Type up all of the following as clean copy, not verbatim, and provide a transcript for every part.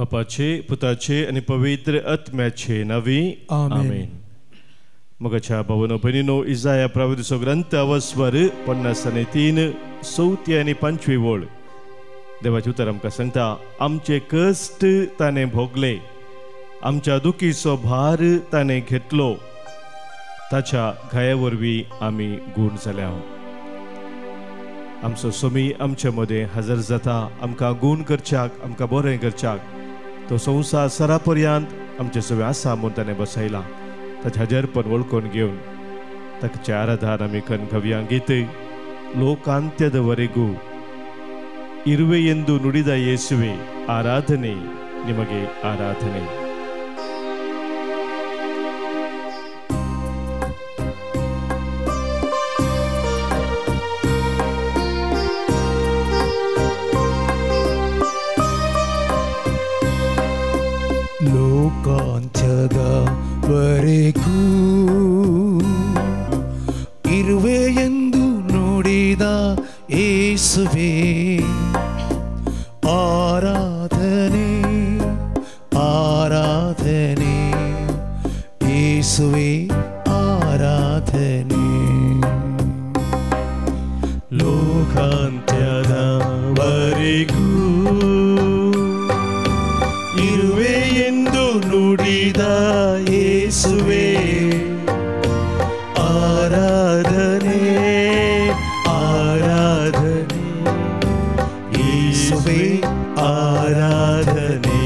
बापाचे पुताचे आनी पवित्र आत्म्याचे नांवी आमेन. मगाच्या भावनो भयणीनो, इजाया प्रवादीचो ग्रंथ अवस्वर 53 चवथी आनी 5वी वळ देवाचें उतर आमकां सांगता, आमचे कश्ट ताणें भोगले, आमच्या दुखीचो भार ताणें घेतलो, ताच्या घाया वरवीं आमी गूण जाल्या. आमचो स्वामी आमचे मदें हजर जाता, आमकां गूण करच्याक, आमकां बरें करच्याक. तो संवसार सरा पर्यंत आमचे सगळें आसा म्हूण ताणें बसयला. ताचें हजरपण वळखून घेवन ताचे आराधन आमी करून घेवया. गीत ಲೋಕಾಂತ್ಯದವರೆಗೂ ಇರುವೆ ಎಂದು ನುಡಿದ ಯೇಸುವೆ ಆರಾಧನೆ ನಿಮಗೆ ಆರಾಧನೆ. ಲೋಕಾಂತ್ಯದವರೆಗೂ ಇರುವೆ ಎಂದು ನುಡಿದ ಯೇಸುವೆ ಆರಾಧನೆ ಆರಾಧನೆ ಯೇಸುವೆ ಆರಾಧನೆ. ಲೋಕಾಂತ್ಯದವರೆಗೂ ಇರುವೆ ಎಂದು ನುಡಿದ ಯೇಸುವೆ ಆರಾಧನೆ ಆರಾಧನೆ ಯೇಸುವೆ ಆರಾಧನೆ.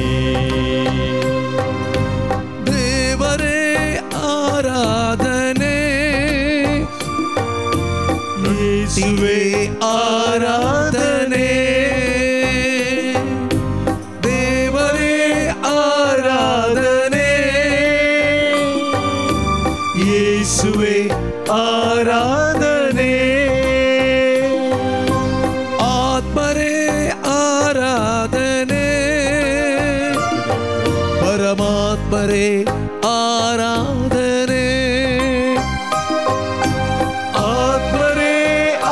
ದೇವರೇ ಆರಾಧನೆ ಯೇಸುವೆ ಆರಾಧನೆ ದೇವರೇ ಆರಾಧನೆ ಯೇಸುವೆ ಆರಾಧನೆ. ಆತ್ಮರೇ ಆರಾಧನೆ ಪರಮಾತ್ಮರೇ ಆರಾಧನೆ ಆತ್ಮರೇ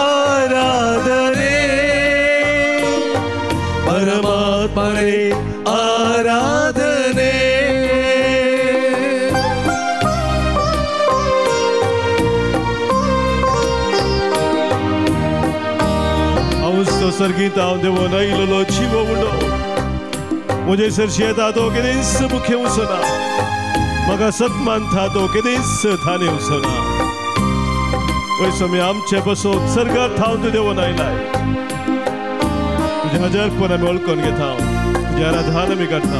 ಆರಾಧನೆ ಪರಮಾತ್ಮರೇ ಆರಾಧನೆ. सर्गीत हांव देवो आयिल्लो जिवो उडो म्हजे सरशी येता तो केदींच मुखे वचना, म्हाका सन्मान था तो केदींच थाने वचना. वय स्वामी आमचे बसोत सर्गात थावन तूं देवोन आयलाय, तुजें हजारपण आमी वळखून घेता, तुजें आराधन आमी करता,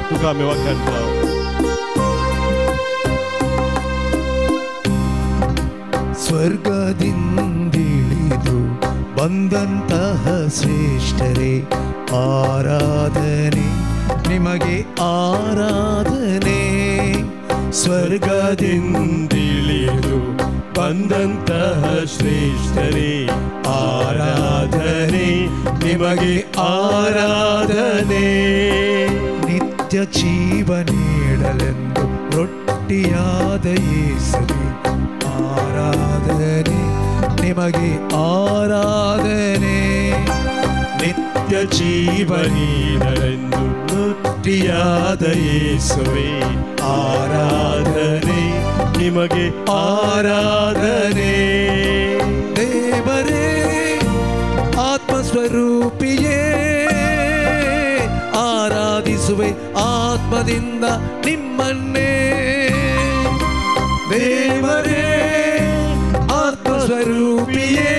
तुका आमी वाखाणता. ಸ್ವರ್ಗದಿಂದಿಳಿದು ಬಂದಂತಹ ಶ್ರೇಷ್ಠರೇ ಆರಾಧನೆ ನಿಮಗೆ ಆರಾಧನೆ. ಸ್ವರ್ಗದಿಂದಿಳಿದು ಬಂದಂತಹ ಶ್ರೇಷ್ಠರೇ ಆರಾಧನೆ ನಿಮಗೆ ಆರಾಧನೆ. ನಿತ್ಯ ಜೀವ ನೀಡಲೆಂದು ರೊಟ್ಟಿಯಾದ ಯೇಸುವೆ ಆರಾಧನೆ ನಿಮಗೆ ಆರಾಧನೆ. ನಿತ್ಯ ಜೀವ ನೀಡಲೆಂದು ರೊಟ್ಟಿಯಾದ ಯೇಸುವೆ ಆರಾಧನೆ ನಿಮಗೆ ಆರಾಧನೆ. ದೇವರೇ ಆತ್ಮಸ್ವರೂಪಿಯೇ ಆರಾಧಿಸುವೆ ಆತ್ಮದಿಂದ ನಿಮ್ಮನ್ನೇ. ದೇವರೇ ಆತ್ಮಸ್ವರೂಪಿಯೇ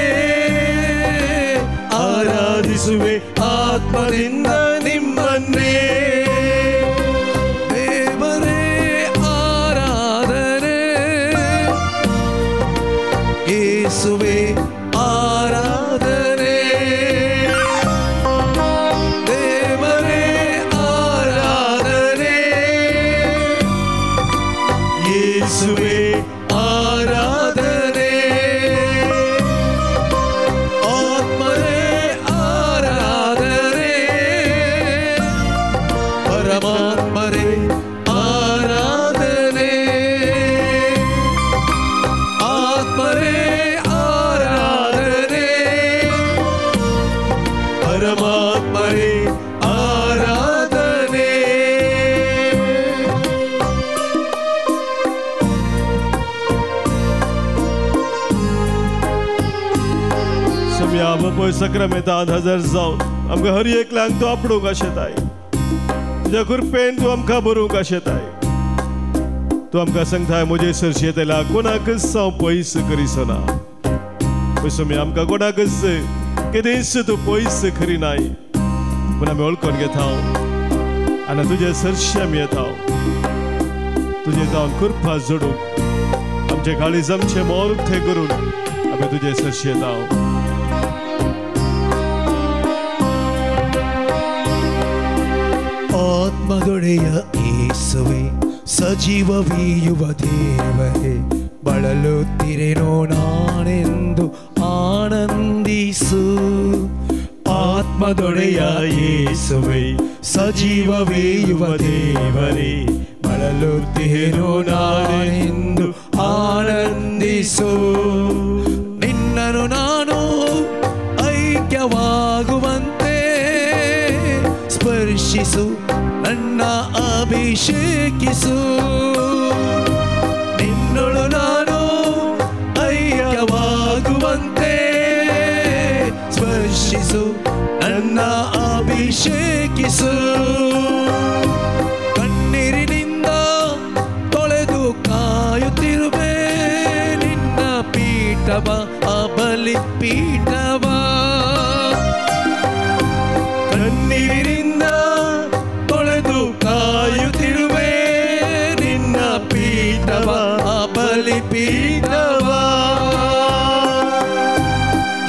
ಆರಾಧಿಸುವೆ ಆತ್ಮದಿಂದ ನಿಮ್ಮನ್ನೇ. ದೇವರೇ ಆರಾಧನೆ ಯೇಸುವೆ ಆರಾಧನೆ ದೇವರೇ ಆರಾಧನೆ ಯೇಸುವೆ ಆರಾಧನೆ. ಆತ್ಮರೇ ಆರಾಧನೆ ಪರಮಾತ್ಮರೇ ಆರಾಧನೆ ಆತ್ಮರೇ ಆರಾಧನೆ ಪರಮಾತ್ಮರೇ ಆರಾಧನೆ. बापय सक्रमेंतांत हजर जावन आमकां हर एकल्यांक तूं आपडूंक आशेताय, तुज्या कृपेन तूं आमकां भरूंक आशेताय। तूं आमकां सांगताय म्हजे सरशी येतल्या कोणाकच हांव पयस करिसना। पयसो आमकां कोणाकच केदेंच तूं पयस करिनाय पूण आमी वळखून घेता आनी तुजे सरशी आमी येता, तुजे जावन कृपा जोडूंक आमचे काळीज आमचें मोर उक्तें करून आमी तुजे सरशी येता। ಆತ್ಮದೊಡೆಯ ಯೇಸುವೆ ಸಜೀವವೀಯುವ ದೇವರೇ, ಬಳಲುತ್ತಿರೆನೋ ನಾನೆಂದು ಆನಂದಿಸು. ಆತ್ಮದೊಡೆಯ ಯೇಸುವೆ ಸಜೀವವೀಯುವ ದೇವರೇ, ಬಳಲುತ್ತಿರೆನೋ ನಾನೆಂದು ಆನಂದಿಸು. ನಿನ್ನನು ನಾನು ಐಕ್ಯವಾಗುವಂತೆ ಸ್ಪರ್ಶಿಸು, ನನ್ನ ಅಭಿಷೇಕಿಸು. ನಿನ್ನೊಳು ನಾನು ಐಕ್ಯವಾಗುವಂತೆ ಸ್ಪರ್ಶಿಸು, ನನ್ನ ಅಭಿಷೇಕಿಸು. ಕಣ್ಣೀರಿನಿಂದ ತೊಳೆದು ಕಾಯುತ್ತಿರುವೆ ನಿನ್ನ ಪೀಠವ, ಅಬಲಿ ಪೀಠವ. ಕಣ್ಣೀರಿನಿಂದ ತೊಳೆದು ಕಾಯುತ್ತಿರುವೆ ನಿನ್ನ ಪೀಠವ, ಬಲಿ ಪೀಠವ.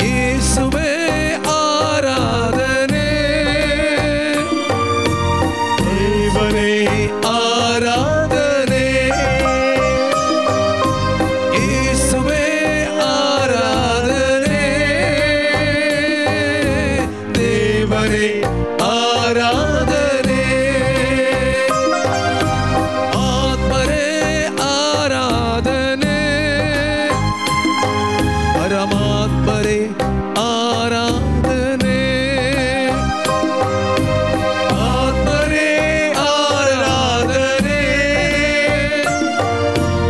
ಯೇಸುವೇ ಆರಾಧನೆ, ದೇವರೇ ಆರಾಧನೆ, ಯೇಸುವೇ ಆರಾಧನೆ, ದೇವರೇ ಆರಾಧನೆ. ಆತ್ಮರೇ ಆರಾಧನೆ, ಪರಮಾತ್ಮರೇ ಆರಾಧನೆ, ಆತ್ಮರೇ ಆರಾಧನೆ,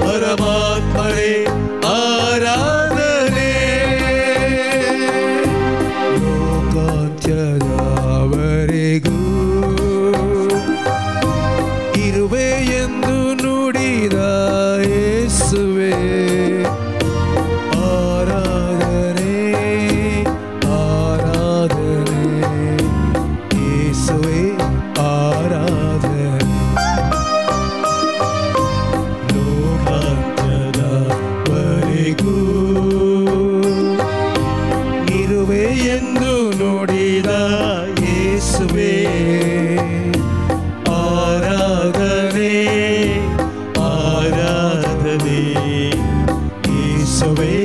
ಪರಮಾತ್ಮರೇ ಆರಾಧನೆ. ಲೋಕಾಂತ್ಯದವರೆಗೂ ಇರುವೆ ಎಂದು ನುಡಿದ ಯೇಸುವೆ ಆರಾಧನೆ, ಆರಾಧನೆ, ಯೇಸುವೆ ಆರಾಧನೆ. ಲೋಕಾಂತ್ಯದವರೆಗೂ ಇರುವೆ ಎಂದು ನುಡಿದ ಯೇಸುವೆ ಆರಾಧನೆ, ಆರಾಧನೆ, ಯೇಸುವೆ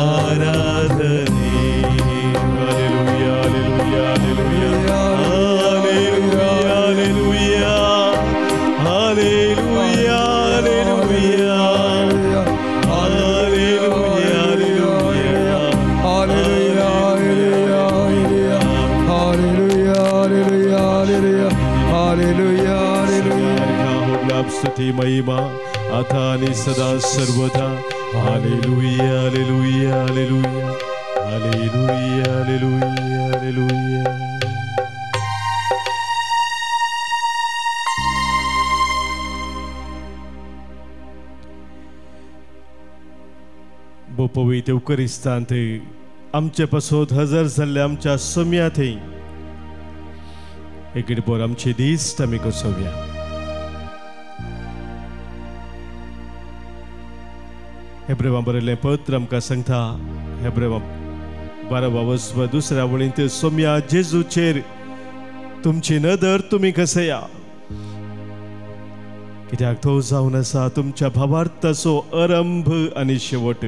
ಆರಾಧನೆ. Hallelujah, hallelujah, hallelujah, hallelujah, hallelujah, hallelujah, hallelujah, hallelujah, hallelujah, hallelujah. स्तुति महिमा आता आणि सदा सर्वदा. Hallelujah, hallelujah, hallelujah, hallelujah, hallelujah, hallelujah. बोपवी उपकरिस्तांत आमचे पासत हजर जाल्ले आमच्या सोम्या थंय एक बोर आमचे दीस आमी कसोवया. हेब्रेवां बरयल्लें पत्र आमकां सांगता, हेब्रेवां 12 वस्व दुसऱ्या वळींत, सोम्या जेजूचेर तुमची नदर तुमी कसया, कित्याक तो जावन आसा तुमच्या भावार्थाचो आरंभ आनी शेवट.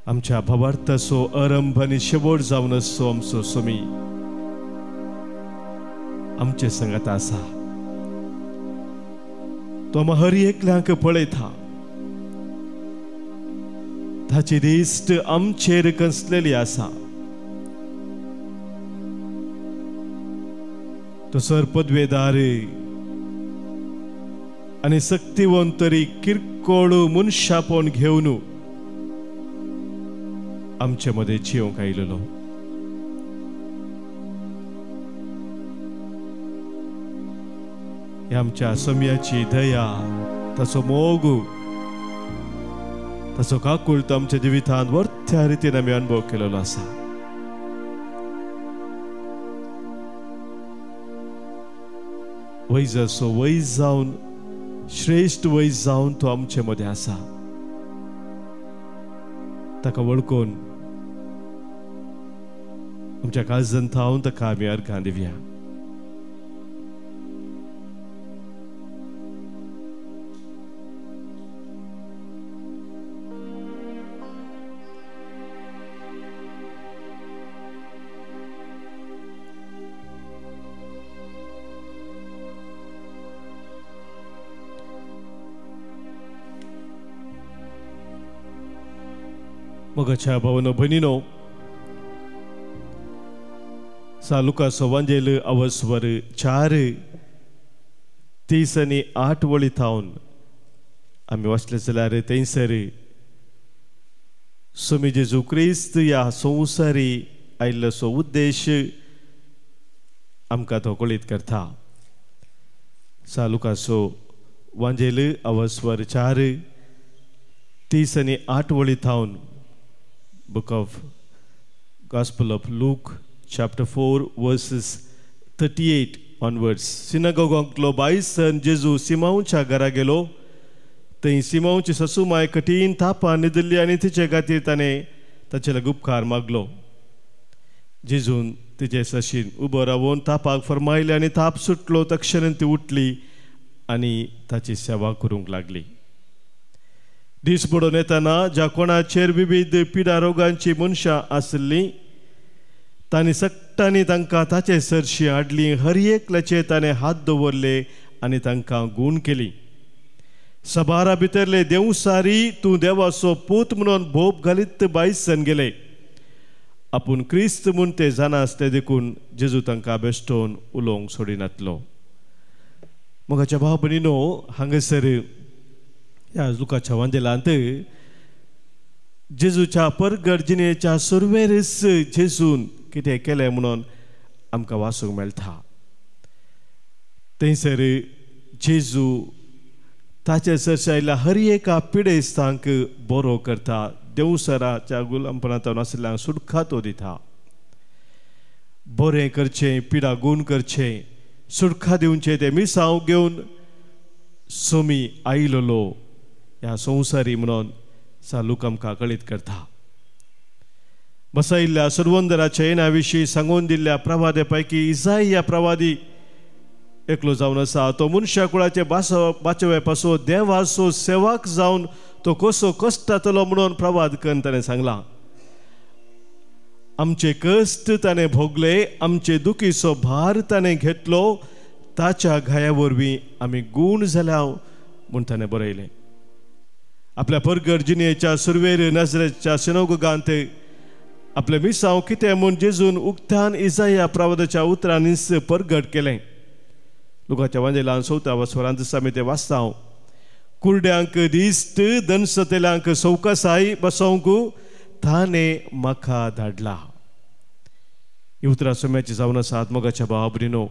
आमच्या भावार्थाचो आरंभ आनी शेवट जावन आसचो आमचो सोमी आमचे संगात आसा. तो आमकां हर एकल्यांक पळयता, ताची दिश्ट आमचेर कसलेली आसा. तो सर पदवेदार आनी सक्तिवंत तरी किरकोळ मनशापण घेवन आमचे मदें जिवंक आयिल्लो. आमच्या सम्याची दया, ताचो मोग, ताचो काकुळट आमच्या जिवितांत वर्त्या रितीन आमी अनुभव केलेलो आसा. वैजाचो वैज जावन, श्रेश्ठ वैज जावन तो आमचे मदें आसा. ताका वळखून आमच्या काळजान थावन ताका आमी अर्घां दिवया. मोगाच्या भावानो भयणीनो, सा लुकासो वांजेल अवस्वर 4:30 आनी 8 वळी थावन आमी वाचले जाल्यार थंयसर स्वामी जेजू क्रिस्त ह्या संवसारी आयिल्लोसो उद्देश आमकां तो कळीत करता. सा लुकासो वांजेल अवस्वर 4:30 आनी 8 वळी थावन, Book of Gospel of Luke, chapter 4, verses 38 onwards. सिनागोगांतलो bison जेजू सिमांवच्या घरा गेलो. थंय सिमांवची ससुमाय कठीण तापान न्हिदिल्ली आनी तिचे खातीर ताणें ताचे लागीं उपकार मागलो. जेजून तिचे सशीन उबो रावन तापाक फरमायले आनी ताप सुटलो. तक्षणान ती उठली आनी ताची सेवा करूंक लागली. दीस बुडोवन येतना ज्या कोणाचेर विविध पिडा रोगांची मनशां आसलीं तांणी सगटांनी तांकां ताचे सरशी हाडली. हर एकल्याचे ताणें हात दवरले आनी तांकां गूण केली. सबारा भितरले देवसारी तूं देवाचो पूत म्हणून भोप घालीत बायसन गेले. आपूण क्रिस्त म्हूण ते जाणा आसले देखून जेजू तांकां बेश्टोवन उलोवंक सोडिनातलो. मोगाच्या भाव भयणीनो, हांगासर ह्या लुकाच्या वांजेलांत जेजूच्या परगट जिणेच्या सुरवेरच जेजून कितें केलें म्हणून आमकां वाचूंक मेळटा. थंयसर जेजू ताचे सरशी आयिल्ल्या हर एका पिडेस्तांक बरो करता. देवसराच्या गुलामपणांत आशिल्ल्यांक सुटका तो दिता. बरें करचें, पिडा गूण करचें, सुटका दिवचें तें मिसांव घेवन सोमी आयिल्लो ह्या संवसारी म्हणून सा लूक आमकां कळीत करता. बसयिल्ल्या सुरवंदराच्या येणा विशीं सांगून दिल्ल्या प्रवादे पैकी इजाई ह्या प्रवादी एकलो जावन आसा. तो मनशा कुळाचे बाचवे पासून देवाचो सेवाक जावन तो कसो कश्टातलो म्हणून प्रवाद करून ताणें सांगलां. आमचे कश्ट ताणें भोगले, आमचे दुखीचो भार ताणें घेतलो, ताच्या घाया वरवीं आमी गूण जाल्या म्हूण ताणें बरयलें. आपल्या परगट जिणेच्या सुरवेर नजरेच्या सिनोगांत आपलें मिसांव कितें म्हूण जेजून उक्त्यान इजाया प्रवादाच्या उतरांनीच परगट केलें. लुकाच्या वांजेलान 14 स्वरांत आमी तें वाचता. कुरड्यांक दिश्ट, दनसतेल्यांक सवकासाय बसोवंक ताणें म्हाका धाडला. ही उतरां सोम्याची जावन आसात. मोगाच्या भावा भयणीनो,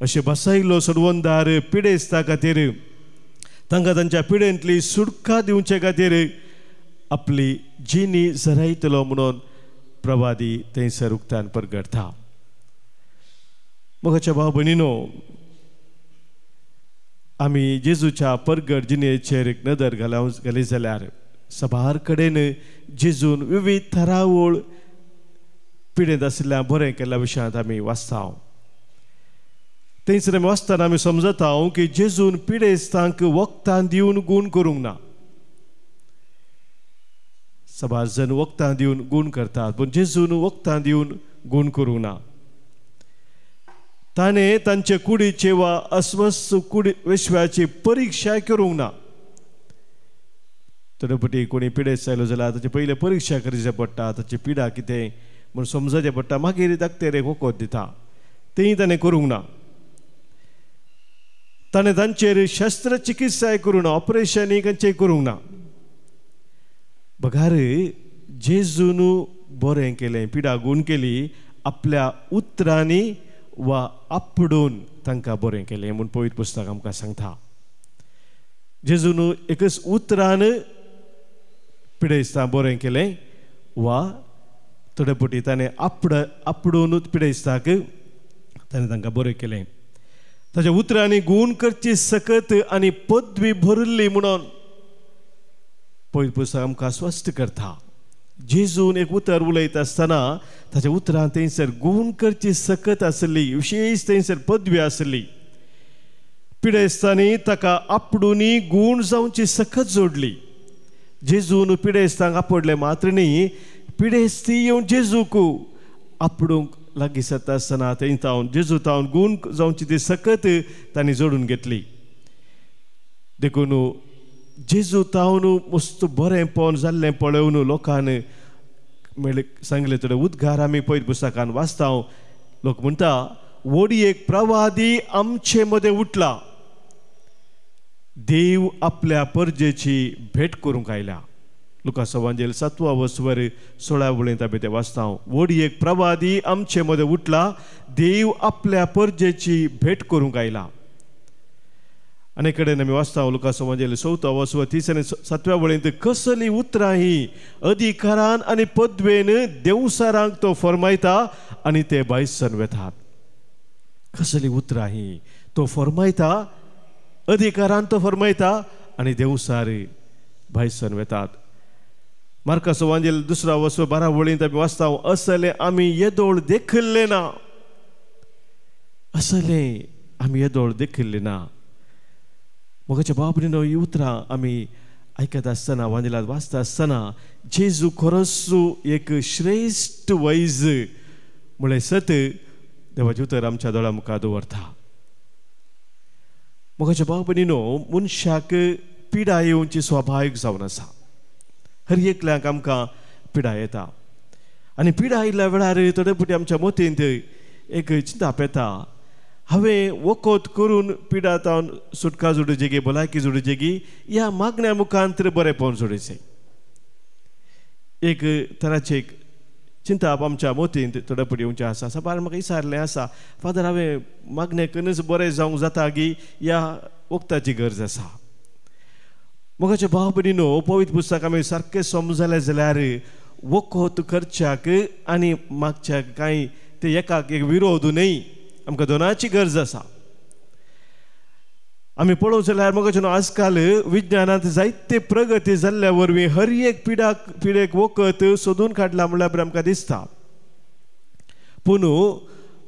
अशें बसयिल्लो सोडवणदार पिडेस्ता खातीर, तांकां तांच्या पिडेंतली सुटका दिवचे खातीर आपली जिणी झरायतलो म्हणून प्रवादी थंयसर उक्त्यान परगटता. मोगाच्या भाव भयणीनो, आमी जेजूच्या परगट जिणेचेर एक नदर घाली जाल्यार सभार कडेन जेजून विविध थरावळ पिडेंत आशिल्ल्या बरें केल्ल्या विशयांत आमी वाचता. थंयसर आमी वाचतना आमी समजता की जेजून पिडेस्तांक वखदां दिवन गूण करूंक ना. सभार जण वखदां दिवन गूण करतात, पूण जेजून वखदां दिवन गूण करूंक ना. ताणें तांचे कुडीचे वा अस्वस्थ कुडी विश्वाची परिक्षा करूंक ना. थोडे कोणी पिडेस्त आयलो जाल्यार ताची पयलीं परिक्षा करची पडटा, ताची पिडा कितें म्हूण समजचें पडटा, मागीर धाकटेर एक वखद दिता. तेंय ताणें करूंक ना. ताणें तांचेर शस्त्रचिकित्साय करूंक ना, ऑपरेशनय खंयचें करूंक ना. बगार जेजून बरें केलें, पिडा गूण केली आपल्या उतरांनी वा आपडून तांकां बरें केलें म्हूण पवित्र पुस्तक आमकां सांगता. जेजून एकच उतरान पिडेस्तां बरें केलें वा थोडे पटी ताणें आपडून पिडेस्ताक ताणें तांकां बरें केलें. ताच्या उतरांनी गूण करची सकत आनी पदवी भरिल्ली म्हणून पवित्र पुस्तक आमकां स्वस्थ करता. जेजून एक उतर उलयता आसतना ताच्या उतरान थंयसर गूण करची सकत आसली, विशेश थंयसर पदवी आसली. पिडेस्तांनी ताका आपडुनी गूण जावची सकत जोडली. जेजून पिडेस्तांक आपडले मात्र न्ही, पिडेस्ती येवन जेजूक आपडूंक लागीं सरता आसतना थंय तावन जेजू तावन गूण जावची ती सकत तांणी जोडून घेतली. देखून जेजू तावन मस्त बरेंपण जाल्लें पळोवन लोकान म्हणलें सांगलें थोडे उद्गार आमी पयर पुस्तकान वाचता. लोक म्हणटा वडी एक प्रवादी आमचे मदें उठला, देव आपल्या परजेची भेट करूंक आयल्या. लुकास वांजेल 7 वसवर 16 वळींत आमी तें वाचता. वडी एक प्रवादी आमचे मदें उठला, देव आपल्या परजेची भेट करूंक आयला. आनी कडेन आमी वाचता लुकास वांजेल 4 वसवर 30 आनी 7 वळींत कसली उतरां ही अधिकारान आनी पदवेन देवसारांक तो फरमायता आनी ते भायसन वेतात. कसली उतरां ही तो फरमायता, अधिकारान तो फरमायता आनी देवसार भायसन वेतात. मार्कास वांजेल 2 वसवर 12 वळींत आमी वाचता असले आमी येदोळ देखिल्ले ना, असले आमी येदोळ देखिल्ले ना. मोगाच्या बाबरीनो ही उतरां आमी आयकत आसतना वांजेलांत वाचता आसतना जेजू खरोच एक श्रेश्ठ वैज म्हळ्यार सत देवाचें उतर आमच्या दोळ्या मुखार दवरता. मोगाच्या बाबरीनो मनशाक पिडा येवची स्वाभावीक जावन आसा. हर एकल्याक आमकां पिडा येता आनी पिडा आयिल्ल्या वेळार थोडे फावटी आमच्या मतींत एक चिंताप येता, हांवें वखद करून पिडा तावन सुटका जोडची गी, भलायकी जोडची गी, ह्या मागण्या मुखांत बरेंपण जोडचें. एक तराचें एक चिंताप आमच्या मतींत थोडे फावटी येवचें आसा. साबार म्हाका विचारलें आसा, फादर हांवें मागणें करूनच बरें जावंक जाता गी, ह्या वखदाची गरज आसा. मोगाच्या भाव भयणीनो पवित्र पुस्तक आमी सारकें समजलें जाल्यार वखद करच्याक आनी मागच्याक कांय ते एकाक एक विरोध न्हय, आमकां दोनाची गरज आसा. आमी पळोवंक जाल्यार मोगाच्या आजकाल विज्ञानांत जायते प्रगती जाल्ल्या वरवीं हर एक पिडेक वखद सोदून काडला म्हणल्यार आमकां दिसता. पूण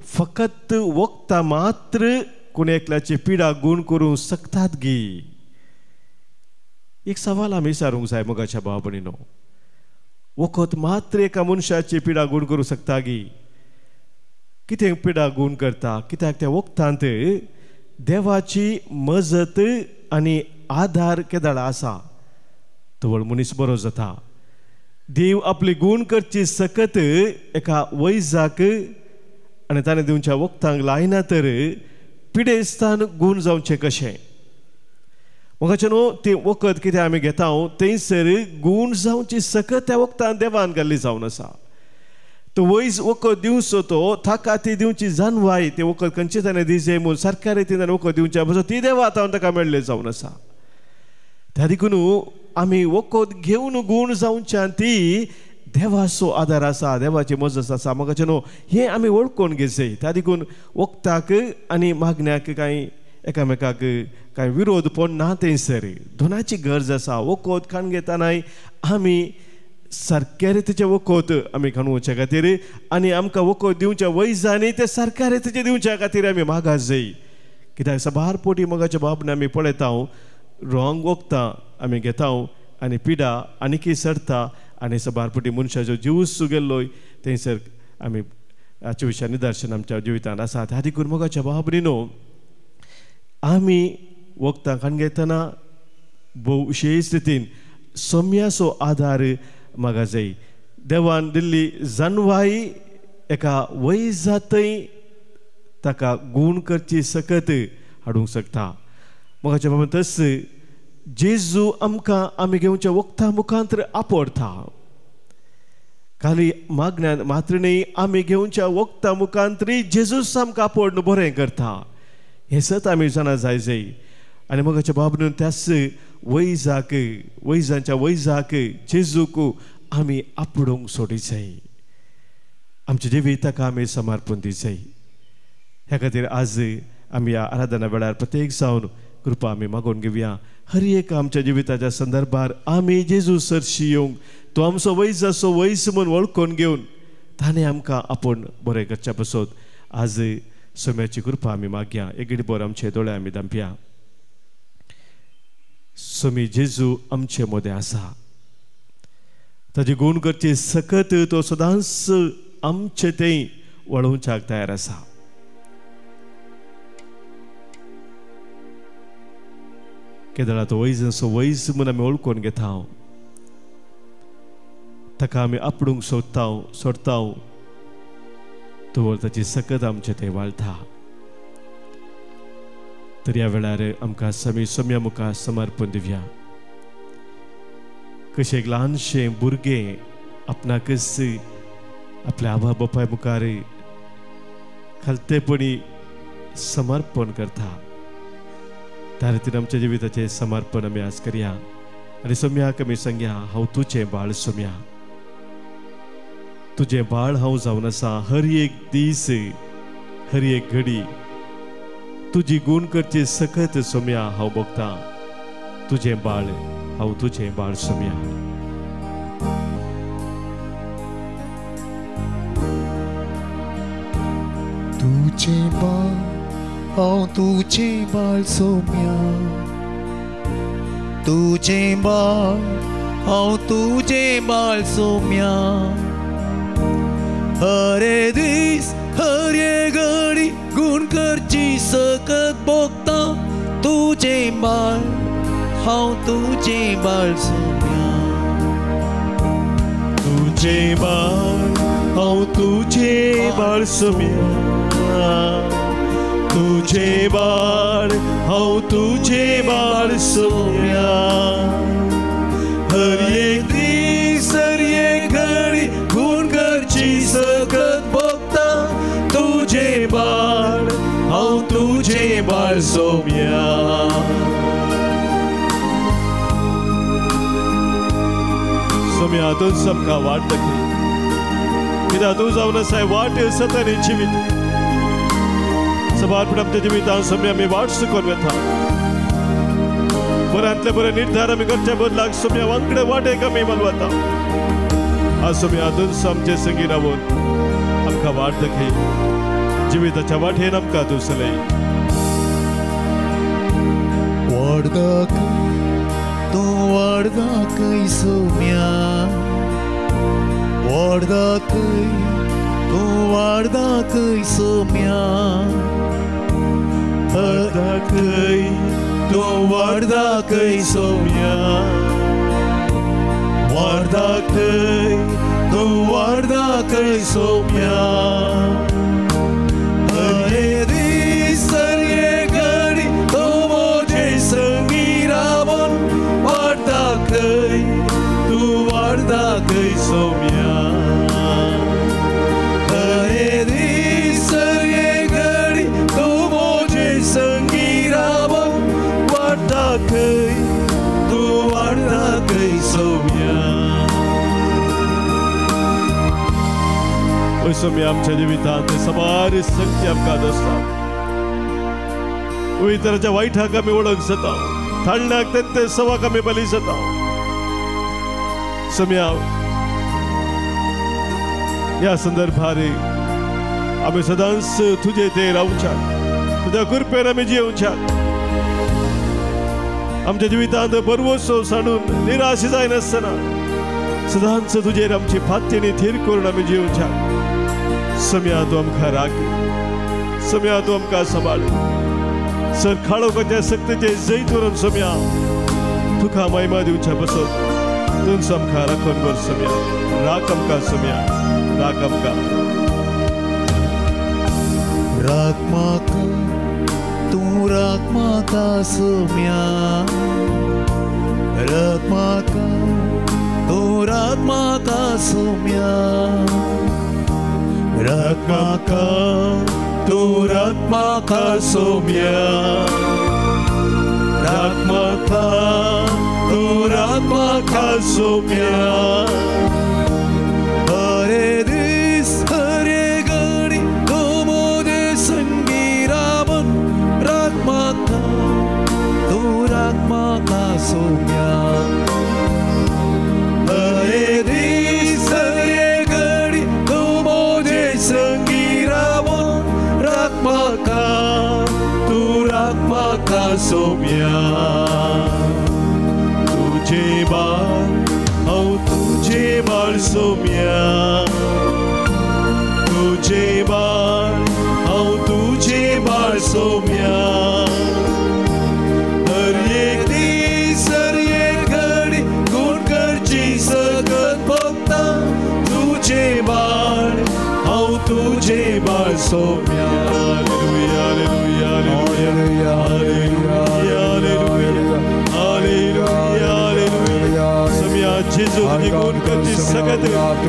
फकत वखदां मात्र कोण एकल्याची पिडा गूण करूंक शकतात गी, एक सवाल आमी विचारूंक जाय. मोगाच्या भाव भयणीनो वखद मात्र एका मनशाची पिडा गूण करूंक शकता गी? कितें पिडा गूण करता? कित्याक त्या वखदांत देवाची मजत आनी आधार केदाळ आसा तवळ मनीस बरो जाता. देव आपली गूण करची सकत एका वैजाक आनी ताणें दिवच्या वखदांक लायना तर पिडेस्तान गूण जावचें कशें? मोगाचे न्हू तें वखद कितें आमी घेता थंयसर गूण जावची सकत त्या वखदान देवान घाल्ली जावन आसा. तो वैज वखद दिवचो तो ताका ती दिवची जानवाय, तें वखद खंयचें ताणें दिवचें म्हूण सरकारी ती ताणें वखद दिवचें पळय ती देवा तावन ताका मेळ्ळें जावन आसा. त्या देखून आमी वखद घेवन गूण जावच्यान ती देवाचो आदार आसा, देवाची मजत आसा. मोगाचे न्हू हें आमी वळखून घेवचें. त्या देखून वखदाक आनी मागण्याक कांय एकामेकाक कांय विरोध पण ना थंयसर दोनाची गरज आसा. वखद खाण घेतनाय आमी सारक्या रितीचें वखद आमी खाण वचच्या खातीर आनी आमकां वखद दिवच्या वैजांनी तें सारक्या रितीचें दिवच्या खातीर आमी मागास जाय. कित्याक साबार पोटी मोगाच्या बाबने आमी पळयता रॉंग वखदां आमी घेता आनी पिडा आनीकय सरता आनी साबार पोटी मनशाचो जीव गेल्लो थंयसर आमी हाचे विशय निदर्शन आमच्या जिवितांत आसा. त्या देखून मोगाच्या बाबरीनो आमी वखदां खाण घेतना भोव विशेश रितीन सम्याचो आदार मागा जाय. देवान दिल्ली जानवाय एका वैजातय ताका गूण करची सकत हाडूंक शकता. मोगाच्या बाबा तस जेजू आमकां आमी घेवच्या वखदां मुखांत आपडता. खाली मागण्यान मात्र न्ही आमी घेवच्या वखदां मुखांतरी जेजूस आमकां आपोवन बरें करता हें सत आमी जाणा जाय जाय. आनी मोगाच्या बाबून त्याच वैजाक वैजांच्या वैजाक जेजूक आमी आपडूंक सोडी जाय. आमच्या जिविताक आमी समर्पण दी जाय. ह्या खातीर आज आमी ह्या आराधना वेळार प्रत्येक जावन कृपा आमी मागून घेवया. हर एक आमच्या जिविताच्या संदर्भार आमी जेजू सरशी येवंक तो आमचो वैज आसो वैज म्हूण वळखून घेवन ताणें आमकां आपूण बरें करच्या पासत आज सोम्याची कृपा आमी मागया. एक बरो आमचे दोळे आमी धांपया. सोमी जेजू आमचे मदें आसा. ताजी गूण करची सकत तो सदांच आमचे थंय वळोवच्याक तयार आसा. केदळा तो वैज वैज म्हूण आमी वळखून घेता ताका आमी आपडूंक सोदता सोडता तो ताची सकत आमचे थंय वाळटा. तर ह्या वेळार आमकां समी सम्या मुखार समर्पण दिवया. कशें एक ल्हानशें भुरगें आपणाकच आपल्या आबा बापाय मुखार खालतेपणी समर्पण करता त्या रितीन आमच्या जिविताचें समर्पण आमी आज करया. आनी सोम्याक आमी सांगया हांव तुजें बाळ सोम्या, तुजें बाळ हांव जावन आसा. हर एक दीस हर एक घडी तुजी गूण करची सकत सोम्या हांव भोगता. तुजें बाळ हांव तुजें बाळ सोम्या. तुजें बाळ हांव तुजें बाळ सोम्या, तुजें बाळ हांव तुजें बाळ सोम्या. हर दीस हर घडी गूण करची सकत भोगता तुजें बाळ हांव तुजें बाळ सोम्या. तुजें बाळ हांव तुजें बाळ सोम्या, तुजें बाळ हांव तुजें बाळ सोम्या. हर एक दीस हर एक घडी गूण करची सकत भोगता तुजें बाळ हांव तुजें बाळ सोम्या. सोम्या तूं आमकां वाट दाखय कित्याक तूं जावन आसाय वाट सत आनी जिवीत. सबारपण आमच्या जिवितांत सोम्या आमी वाट चुकोवन वता. बऱ्यांतले बरे निर्धार आमी करच्या बदलाक सोम्या वांकडे वाटेक आमी वता. आज सोम्या तूं आमचे संगी रावून आमकां वाट दाखय. जिविताच्या वाटेन आमकां तूं चलय. वाट दाखय तूं वाट दाखय सोम्या, वाट दाखय तूं वाट दाखय सोम्या. वाट दाखय तूं वाट दाखय सोम्या, वाट दाखय तूं वाट दाखय सोम्या. हर दीस हर घडी तूं म्हजे संगी रावून वाट दाखय तूं वाट दाखय सोम्या. हर दीस हर घडी तूं म्हजे संगी रावून वाट दाखय तूं वाट दाखय सोम्या. सोम्या आमच्या जिवितांत सबार शक्ती आमकां दिसतात. वयतराच्या वायटाक आमी वळख जाता, थाळण्याक तें सवाक आमी बली जाता. सोम्या ह्या संदर्भार आमी सदांच तुजे ते रावच्याक तुज्या कृपेन आमी जियोवच्याक. आमच्या जिवितांत बरवसो सांडून निराश जायनासतना सदांच तुजेर आमची फात्यणी थीर करून आमी जियोवच्याक. सोम्या तूं आमकां राख, सोम्या तूं आमकां सांबाळ. सर खाळोवपाच्या सक्तीचे जैत व्हरून सोम्या तुका महिमा दिवच्या पासत तूं आमकां राखून व्हर सोम्या. राख आमकां सोम्या, राख आमकां. राख म्हाका तूं राख म्हाका सोम्या, राख म्हाका तूं राख म्हाका सोम्या, राख म्हाका तूं राख म्हाका सोम्या, राख म्हाका तूं राख म्हाका सोम्या। हरे दीस हरे घडी तूं म्हजे संगी रावन राख म्हाका तूं राख म्हाका सोम्या। हरे दीस हरे घडी तूं म्हजे संगी रावन राख म्हाका तूं राख म्हाका सोम्या। तुझे बाळ हांव तुझे बाळ सोम्या, तुझे बाळ हांव तुझे बाळ सोम्या। हर एक दीस हर एक घडी गुण करची सकत भोगता तुझे बाळ हांव तुझे बाळ Saumya. Hallelujah, hallelujah, hallelujah, hallelujah, hallelujah, hallelujah. Saumya जेजू तुजी गुण करची सकत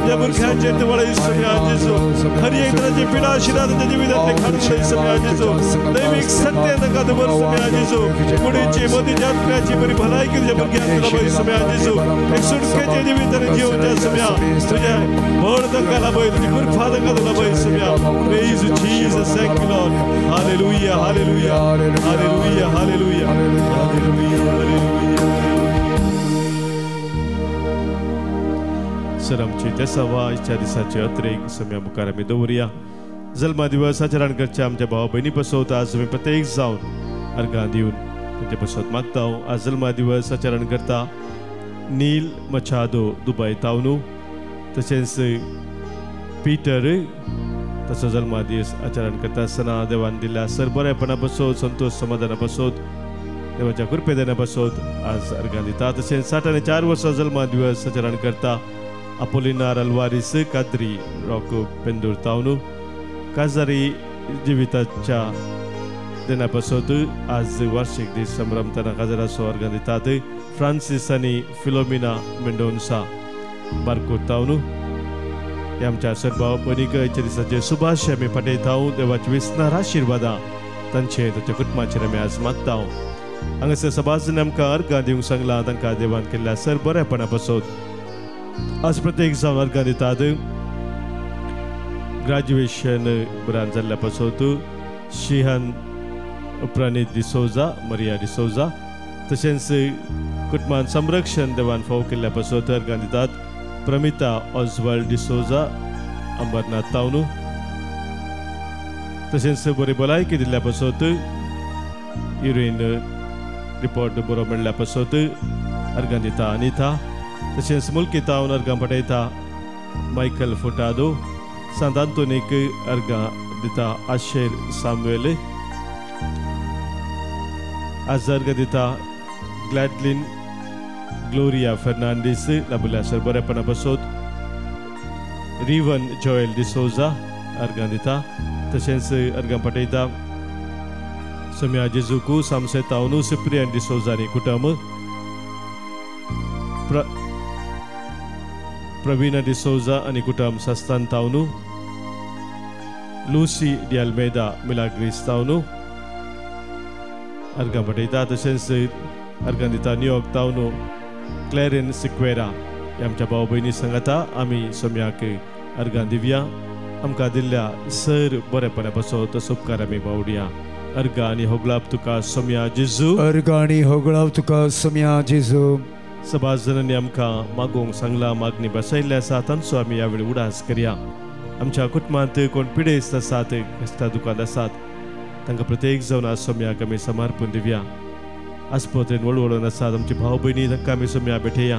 त्या भुरग्यांचेर तूं वाडय सोम्या जेजू। हर एक तराची पिडा आशिल्ल्या तांच्या जिवितांतले काडून उडय सोम्या जेजू। दैवीक सत्य तांकां दवर सोम्या जेजू। कुडीची मदीची आत्म्याची बरी भलायकी तुज्या भुरग्यांक लाभय सोम्या जेजू। एक सुटकेचें जिवीत आनी जिवच्या सोम्या तुजें बळ तांकां लाभय, तुजी कृपा तांकां लाभय Saumya. Praise you, Jesus. Thank you, Lord. Hallelujah, hallelujah, hallelujah, hallelujah, hallelujah, hallelujah. Sir आमची तेसावा आयच्या दिसाचे अत्रेक सम्या मुखार आमी दवरुया। जल्मा दिवस आचरण करच्या आमच्या भाव भयणी पसोत आज आमी प्रत्येक जावन अर्गां दिवन तांचे पसोत मागता। आज जल्मा दिवस आचरण करता नील मछादो दुबय तावनू, तशेंच पीटर तसो जल्मा दीस आचरण करता आसतना देवान दिल्ल्या सर बरेपणा बसोत, संतोष समाधाना बसोत, देवाच्या कृपेदाना बसोत आज अर्गां दिता। तशेंच 64 वर्सां जल्मा दिवस आचरण करता अपोलिनार अल्वारीस काद्री रॉको पेंदूर तावनू। काजारी जिविताच्या दिना पासत आज वार्षिक दीस संभ्रमतना काजाराचो अर्गां दितात फ्रांसीस आनी फिलोमिना मेंडोन्सा बारकोट तावनू। ह्या आमच्या सरभाव भयणीक आयच्या दिसाचे शुभाशय आमी पाठयता। देवाची विस्नार आशिर्वादां तांचे ताच्या कुटुंबाचेर आमी आज मागता। हांगासर सभाजन आमकां अर्गां दिवंक सांगलां तांकां देवान केल्ल्या सर बरेपणा पासत आज प्रत्येक जावन अर्गां दितात। ग्रॅज्युएशन उपरांत जाल्ल्या पासत शिहन उपरांत डिसोजा मरिया डिसोजा, तशेंच कुटुंबान संरक्षण देवान फावो केल्ल्या पासत अर्गां दितात प्रमिता ऑजवाल्ड डिसोजा अंबरनाथ तावनू। तशेंच बरी भलायकी दिल्ल्या पासत युरीन रिपोर्ट बरो मेळ्ळ्या पासत अर्गां दिता अनिता, तशेंच मुल्की तावन अर्गां पाठयता मायकल फोटादो। सांत आंतोनीक अर्गां दिता आशेर सामुएल। आज अर्गां दिता ग्लॅडलिन ग्लोरिया फेर्नांडीस लाभल्या सर बरेपणा बसोत रिवन जोएल डिसोजा अर्गां दिता। तशेंच अर्गां पाठयता सोम्या जेजूकू सामसे तावनू सिप्रियन डिसोजा आनी कुटुंब, प्रवीणा डिसोजा आनी कुटुंब सास्तान तावनू, लुसी डी अल्मेदा मिलाग्रीस तावनू अर्गां पाठयता। तशेंच अर्गां दिता न्यूयॉर्क तावनू क्लॅरिन सिक्वेरा। आमच्या भाव भयणी सांगाता आमी सोम्याक अर्गां दिवया। आमकां दिल्ल्या सर बरेपणा पासत तसो उपकार आमी बावडया। अर्गां आनी होगळाप तुका सोम्या जेजू, अर्गां आनी होगळाप तुका सोम्या जेजू। सभाजनांनी आमकां मागूंक सांगलां, मागणी बसयल्ली आसा तांचो आमी ह्या वेळी उडास करया। आमच्या कुटुंबांत कोण पिडेस्त आसात, कश्टा दुकान आसात तांकां प्रत्येक जावन आज सोम्याक आमी समर्पण दिवया। आस्पत्रेन वळवळून आसात आमची भाव भयणी तांकां आमी सोम्या भेटया।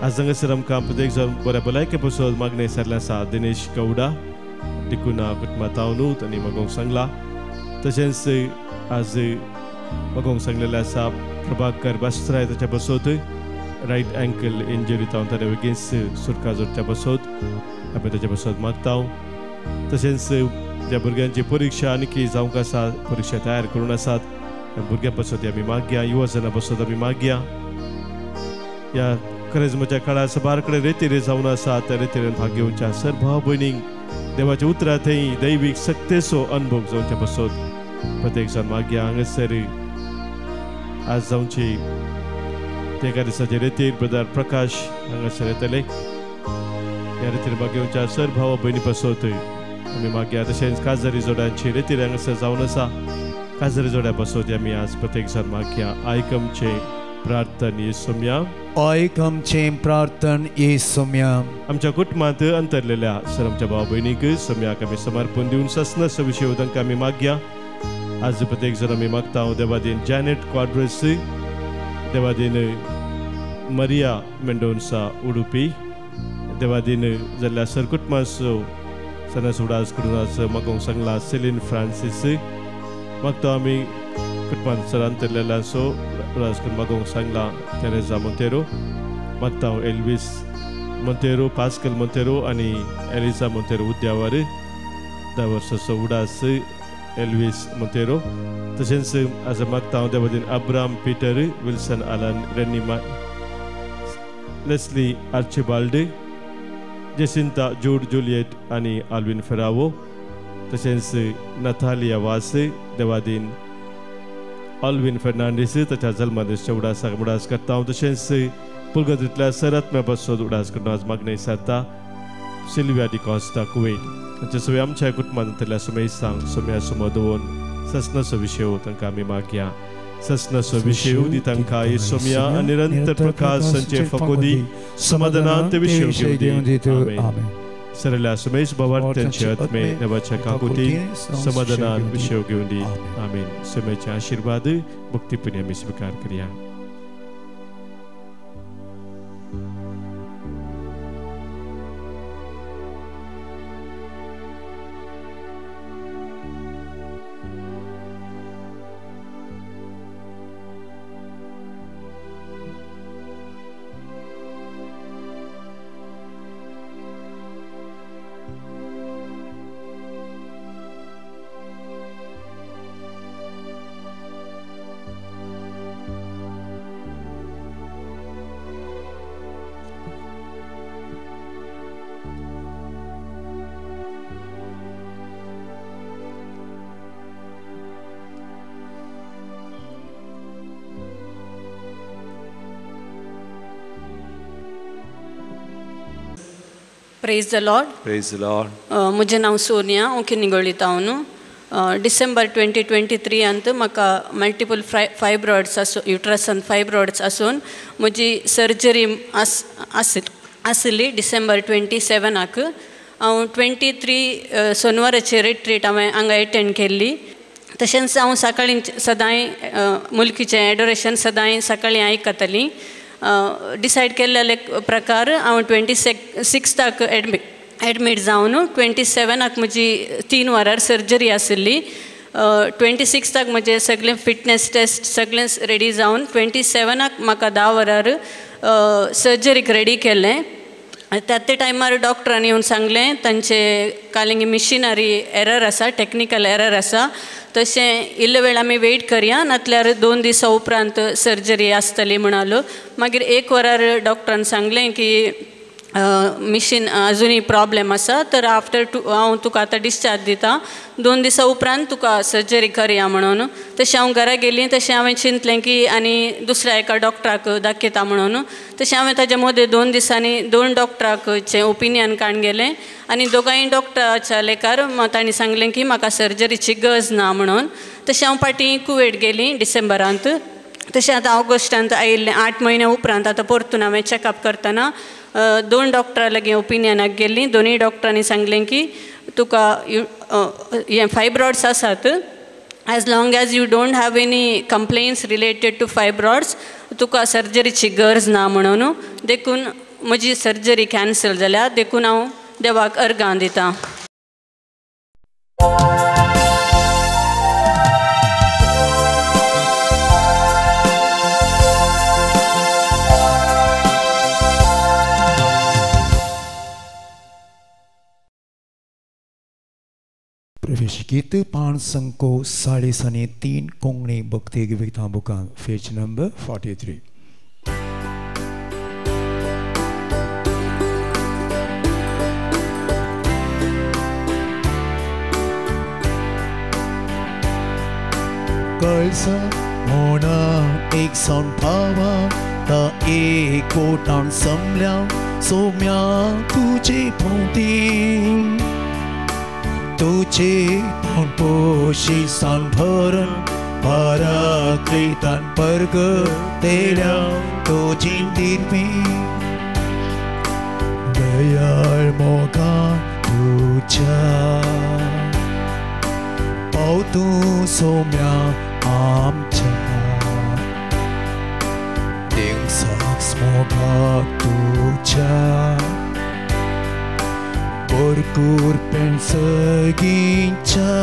आज हांगासर आमकां प्रत्येक जावन बऱ्या भलायके पसत मागणें सारलें आसा दिनेश गौडा डिकुना कुटुंबा तावनू तांणी मागोवंक सांगलां। तशेंच आज मागोवंक सांगलेलें आसा प्रभाकर बास्त्राय ताच्या बसोत रायट अँकल इंजरी तावन ताणें बेगीन सुटका जोडच्या बसोत आमी ताच्या बसोत मागता। तशेंच ज्या भुरग्यांची परिक्षा आणखी जावंक आसा, परिक्षा तयार करून आसात त्या भुरग्यां पासत आमी मागया, युवा जना पासत आमी मागया। ह्या करेजमाच्या काळार सबार कडेन रेतीरे जावन आसा त्या रेतीरेन भाग घेवच्या सर भाव भयणींक देवाच्या उतरा थंय दैवीक सक्तेचो अनुभव जावचे पासत प्रत्येक जाण मागया. हांगासर आज जावची तेका दिसाचे रेतीर ब्रदर प्रकाश हांगासर येतले. ह्या रेतीर भाग घेवच्या सर भाव भयणी पासत आमी मागया. तशेंच काजारी जोड्यांची रेतीर हांगासर जावन आसा काजारी जोड्या पासत आमी आज प्रत्येक जाण मागया. आयक आमचें प्रार्थन येसुम्या, आयक आमचें प्रार्थन येसुम्या. आमच्या कुटुंबांत अंतरलेल्या सर आमच्या भाव भयणीक सम्याक आमी समर्पण दिवन ससनाचो विशय तांकां आमी मागया. आज प्रत्येक जाण आमी मागता देवादीन जॅनेट क्वाड्रस, देवादीन मरिया मेंडोन्सा उडुपी, देवादीन जाल्ल्या सर कुटुंबाचो सनास उडास करून आज मागोवंक सांगला सेलीन फ्रांसीस. मागता आमी कुटुंबांत सर अंतरलेल्यांचो उडास करून मागोवंक सांगला तेरेजा मोंतेरो. मागता हांव एल्वीस मोंतेरो, पास्कल मोंतेरो आनी एलिजा मोंतेरो उद्यावर 10 वर्साचो उडास एल्वीस मोंतेरो. तशेंच आज मागता हांव Devadin Abram Peter, Wilson Alan, Renny Leslie Archibald, Jacinta Jude Juliet आनी आल्विन फेरावो. तशेंच नथालिया वास, देवादीन ऑल्विन फेर्नांडीस ताच्या जल्मदिसाच्या उडासाक उडास करता हांव. तशेंच पुलगतींतल्या सरात्म्या पासून उडास करून आज मागणी सारता सिल्विया डिकॉस्ता कुवेट. तांचे सगळे आमच्या कुटुंबांतल्या सुमेसांक सोम्या सुमो दवरून ससनाचो विशय तांकां आमी मागया. ससनाचो विशय दी तांकां सोम्या निरंतर प्रकाश संचे फकोदी समाधानांत विशय घेवन दी. आमेन. सरल्या सुमेश भावार्थ्यांचे आत्मे देवाच्या काकुतीन समाधानान विशय घेवन दी. आमेन. सुमेचे आशीर्वाद भक्तीपणी आमी स्विकार करया. Praise the Lord. Praise the Lord. म्हजें नांव सोनिया, हांव किनिगोळी तावन. डिसेंबर 2023 अंत म्हाका मल्टिपल फायब्रॉइड्स आसून, युट्रसान फायब्रॉइड्स आसून म्हजी सर्जरी आसली डिसेंबर 27 हांव 23 सोनवाराची रिट्रीट हांवें हांगा एटेंड केल्ली. तशेंच हांव सकाळीं सदांय मुलकीचें एडोरेशन सदांय सकाळीं आयकतालीं. डिसायड केल्ले प्रकार हांव 26 एडमीट जावन 27 म्हजी 3 वरार सर्जरी आशिल्ली. 26 म्हजें सगळें फिटनेस टेस्ट सगळें रेडी जावन 27 म्हाका 10 वरार सर्जरीक रेडी केलें. त्या ते टायमार डॉक्टरांनी येवन सांगलें तांचे कालिंगी मिशिनरी एरर आसा, टॅक्निकल एरर आसा, तशें इल्लो वेळ आमी वेट करया, नातल्यार 2 दिसां उपरांत सर्जरी आसतली म्हणालो. मागीर 1 वरार डॉक्टरान सांगलें की मिशीन अजुनूय प्रॉब्लेम आसा, तर आफ्टर 2 हांव तुका आतां डिस्चार्ज दिता, 2 दिसां उपरांत तुका सर्जरी करया म्हणून. तशें हांव घरा गेलीं, तशें हांवें चिंतलें की आनी दुसऱ्या एका डॉक्टराक दाखयता म्हणून. तशें हांवें ताज्या मदें 2 दिसांनी 2 डॉक्टराकचें ओपिनियन काडून गेलें आनी दोगांय डॉक्टराच्या लेखार तांणी सांगलें की म्हाका सर्जरीची गरज ना म्हणून. तशें हांव फाटीं कुवेट गेलीं डिसेंबरांत. तशें आतां ऑगस्टांत आयिल्लें 8 म्हयन्या उपरांत आतां परतून हांवें चॅकअप करतना 2 डॉक्टरां लागीं ओपिनियनाक गेल्लीं. 2 डॉक्टरांनी सांगलें की तुका हें फायब्रॉइड्स आसात, as long as you don't have any complaints related to fibroids तुका सर्जरीची गरज ना म्हणून. देखून म्हजी सर्जरी कॅन्सल जाल्या, देखून हांव देवाक अर्गां दितां. प्रवेश गीत 5 3.5 कोंकणी भक्ती गीतां बुकां पेज नंबर 43. कळसा मोडा एक सण पावा ता एक कोटान समल्या सोम्या तुझे भोवती तुझे तोंड पोशी सान भरून पराक्लितान परगतेल्या तुजी दिरवी दयाळ मोगा तुझ्या पाव तूं सोम्या आमच्या दिवसाक मोगा तुझ्या भरपूर पेणसगींच्या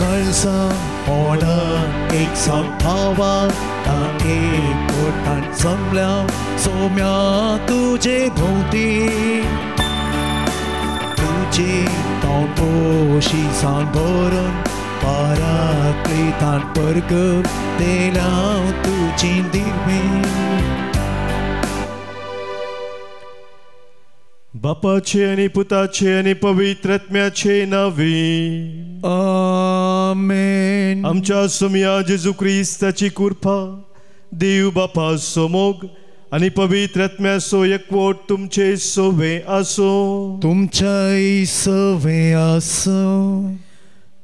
कळसा मोडा एक सांठावा ता एक कोटान समल्या सोम्या तुझे भोवती तुझे तोंड पोशी सान भरून पराक्लितान परगतेल्या तुजी दिरवी. बापाचे आनी पुताचे आनी पवित्र आत्म्याचे नांवे आमेन. आमच्या सोम्या जेजू क्रिस्ताची कृपा, देव बापाचो मोग आनी पवित्र आत्म्याचो एकवट तुमचे सोवे आसूं. तुमच्याय सवे आसूं.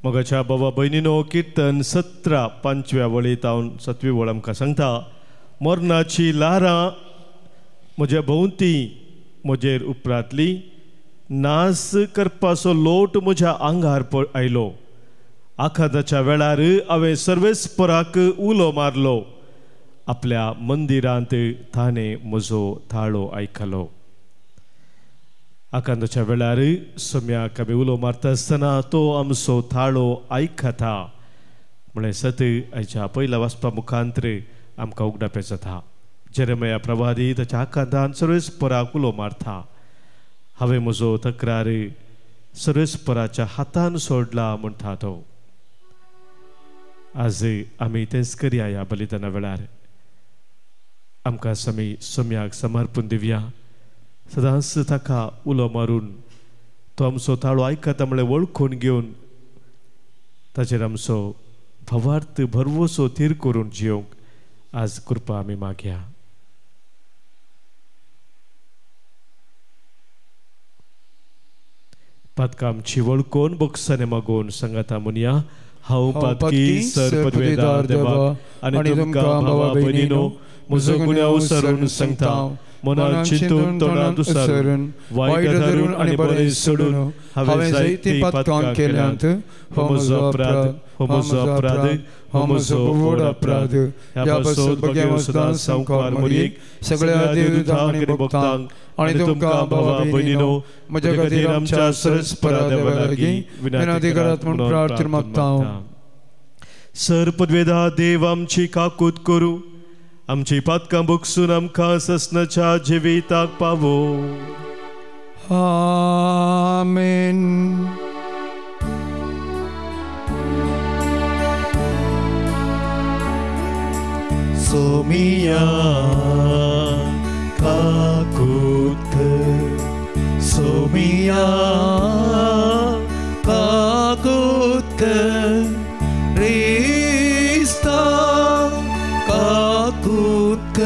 मोगाच्या बाबा भयणीनो, किर्तन 17 5व्या वळींत हांव 7वी वळ आमकां सांगता, मरणाची ल्हारां म्हज्या भोंवती म्हजेर उपरांतली, नास करपाचो लोट म्हज्या आंगार आयलो. आखाताच्या वेळार हांवें सर्वेस्पराक उलो मारलो, आपल्या मंदिरांत ताणें म्हजो थाळो आयकलो. आकांताच्या वेळार सोम्याक आमी उलो मारता आसतना तो आमचो थाळो आयकता म्हळें सत आयच्या पयल्या वाचपा मुखांतर आमकां उगडापें जाता. जेरेमया प्रवादी ताच्या आकांतान सर्वेस्पराक उलो मारता, हांवें म्हजो तक्रार सर्वेस्पराच्या हातान सोडला म्हणटा तो. आज आमी तेंच करया. ह्या बलिदाना वेळार आमकां आमी सोम्याक समर्पण दिवया. सदांच ताका उलो मारून तो आमचो ताळो आयकता म्हळ्यार वळखून घेवन ताचेर आमचो भावार्थ भरवसो थीर करून जिवंक आज कृपा आमी मागया. पातकां आमची वळखून बोगसाने मागून सांगाता म्हणया, हांव पातकी सर पदवेदार देवा आनी तुमकां भावा भयणीनो म्हजो गुन्यांव सरून सांगता, मनान चिंतून तोंडान दुसारून वायट धरून आनी बरें सोडून हांवें जायतीं पातकां केल्यांत. हो म्हजो अपराध, हो म्हजो अपराध, हो म्हजो व्हड अपराध. ह्या पासत भगें सदां सावकार मोरयेक सगळ्या देवदूतांक आनी भक्तांक आनी तुमकां भावा भयणीनो म्हज्या खातीर आमच्या सरस्परा देवा लागीं विनंती करात म्हूण प्रार्थना मागता. सर पदवेदा देव आमची काकूत करूं, आमची पातकां भोगसून आमकां ससनाच्या जिविताक पावो. आमेन. सोमिया काकूत, सोमिया काकूत, रिस्ता काकूत,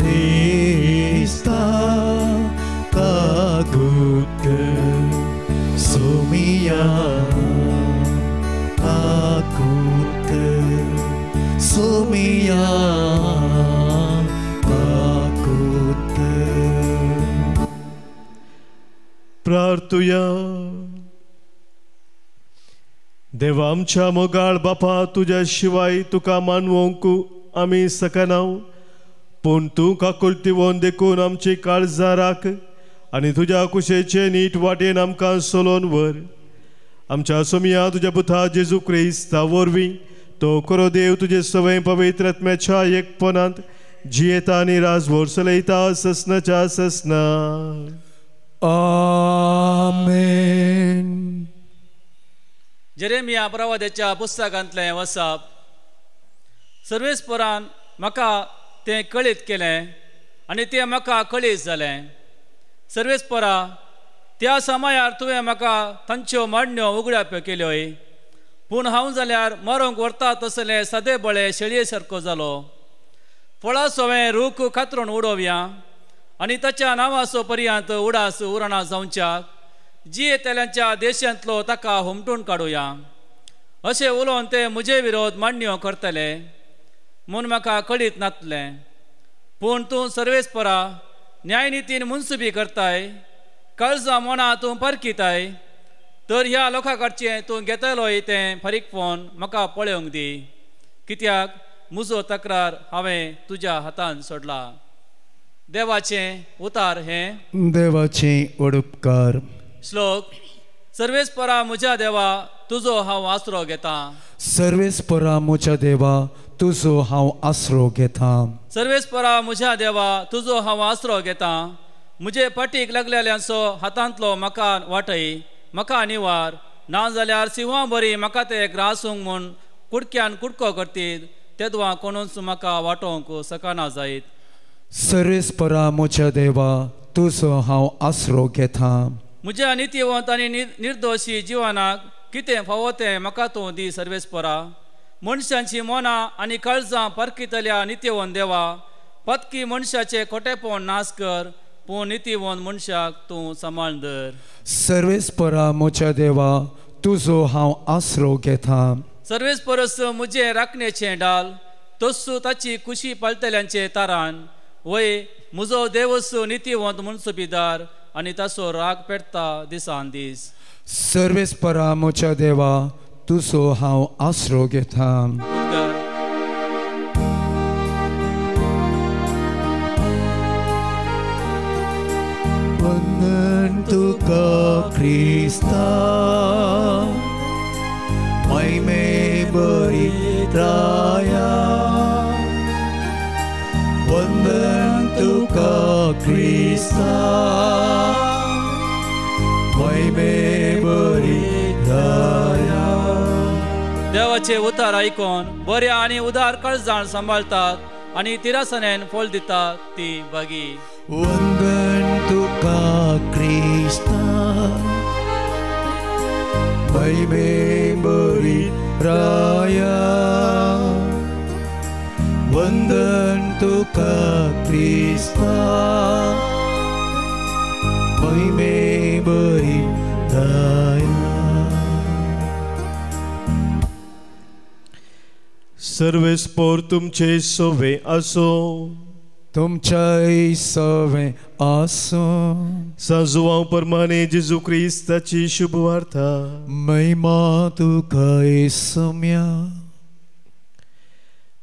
रिस्ता काकूत, सोमिया काकूत, सोमिया काकूत. प्रार्थुया. देवा आमच्या मोगाळ बापा, तुज्या शिवाय तुका मानवंक आमी शकना, पूण तूं काकुळतिवोन देखून आमची काळजां राख आनी तुज्या कुशेचे नीट वाटेन आमकां सोलोन व्हर. आमच्या सोमिया तुज्या पुता जेजू क्रिस्ता वरवीं तो खरो देव तुजे सवय पवित्र आत्म्याच्या एकपणांत जियेता आनी राजभर चलयता ससनाच्या ससना. आमेन. जेरेमिया प्रवाद्याच्या पुस्तकांतलें वसाप. सर्वेस्परान म्हाका तें कळीत केलें आनी तें म्हाका कळीत जालें. सर्वेस्परा, त्या समयार तुवें म्हाका तांच्यो मांडण्यो उगडाप्यो केल्योय, पूण हांव जाल्यार मरोंक व्हरता तसले सदे बळे शेळये सारको जालो. फळाचो हांवें रूख कातरून उडोवया आनी ताच्या नांवाचो पर्यंत उडास उरना जावच्याक जियेतल्यांच्या देशांतलो ताका हुमटून काडुया. अशें उलोवन ते म्हजे विरोध मांडण्यो करतले म्हूण म्हाका कळीत नातलें. पूण तूं सर्वेस्परा न्यायनितीन मुन्सुबी करताय, काळजां मनां तूं परखिताय, तर ह्या लोकां कडचें तूं घेतलोय तें फारीकपण म्हाका पळोवंक दी, कित्याक म्हजो तक्रार हांवें तुज्या हातान सोडला. देवाचें उतार हें. देवाचें वडुपकार. श्लोक. सर्वेस्परा म्हज्या देवा तुजो हांव आसरो घेता. सर्वेस्परा म्हज्या देवा तुजो हांव आसरो घेता. सर्वेस्परा म्हज्या देवा तुजो हांव आसरो घेता. म्हजे फाटीक लागलेल्यांचो हातांतलो म्हाका वाटय, म्हाका निवार. ना जाल्यार सिंहा बरी म्हाका ते ग्रासूंक म्हूण कुडक्यान कुडको करतीत, तेदवा कोणूच म्हाका वाटोवंक शकना जायत. सर्वेस्परा म्हज्या देवा तुजो हांव आसरो घेता. म्हज्या नितीवंत आनी निर्दोशी जिवनाक कितें फावो तें म्हाका तूं दी सर्वेस्परा. मनशांची मनां आनी काळजां परखितल्या नितीवंत देवा, पतकी मनशाचें खोटेपण नाश कर, पूण नितीवंत मनशाक तूं सांबाळ धर. सर्वेस्परा म्हज्या देवा तुजो हांव आसरो घेता. सर्वेस्परस म्हजें राखणेचें डाल, तस्सू ताची कुशी पाळटल्यांचे तारान. वय म्हजो देवस नितीवंत मुन्सुबीदार आनी ताचो राग पेटता दिसान दीस. सर्वेस्परा म्हज्या देवा तुजो हांव आसरो घेता. वंदन तुका क्रिस्ता महिमे बरी त्राया. वंदन तुका क्रिस्ता महिमे बरी त्राया. देवाचे उतार आयकून बऱ्या आनी उदार काळजान सांबाळतात आनी तिरासनेन फळ दितात ती बागी. वंदन तुका क्रिस्ता महिमे बरी राया. वंदन तुका क्रिस्ता महिमे बरी राया. सर्वेस्पोर तुमचे सोवे आसो. तुमच्याय सवे आसो. सांजुवांव परमाने जेजू क्रिस्ताची शुभवार्ता. महिमा तुका येसम्या.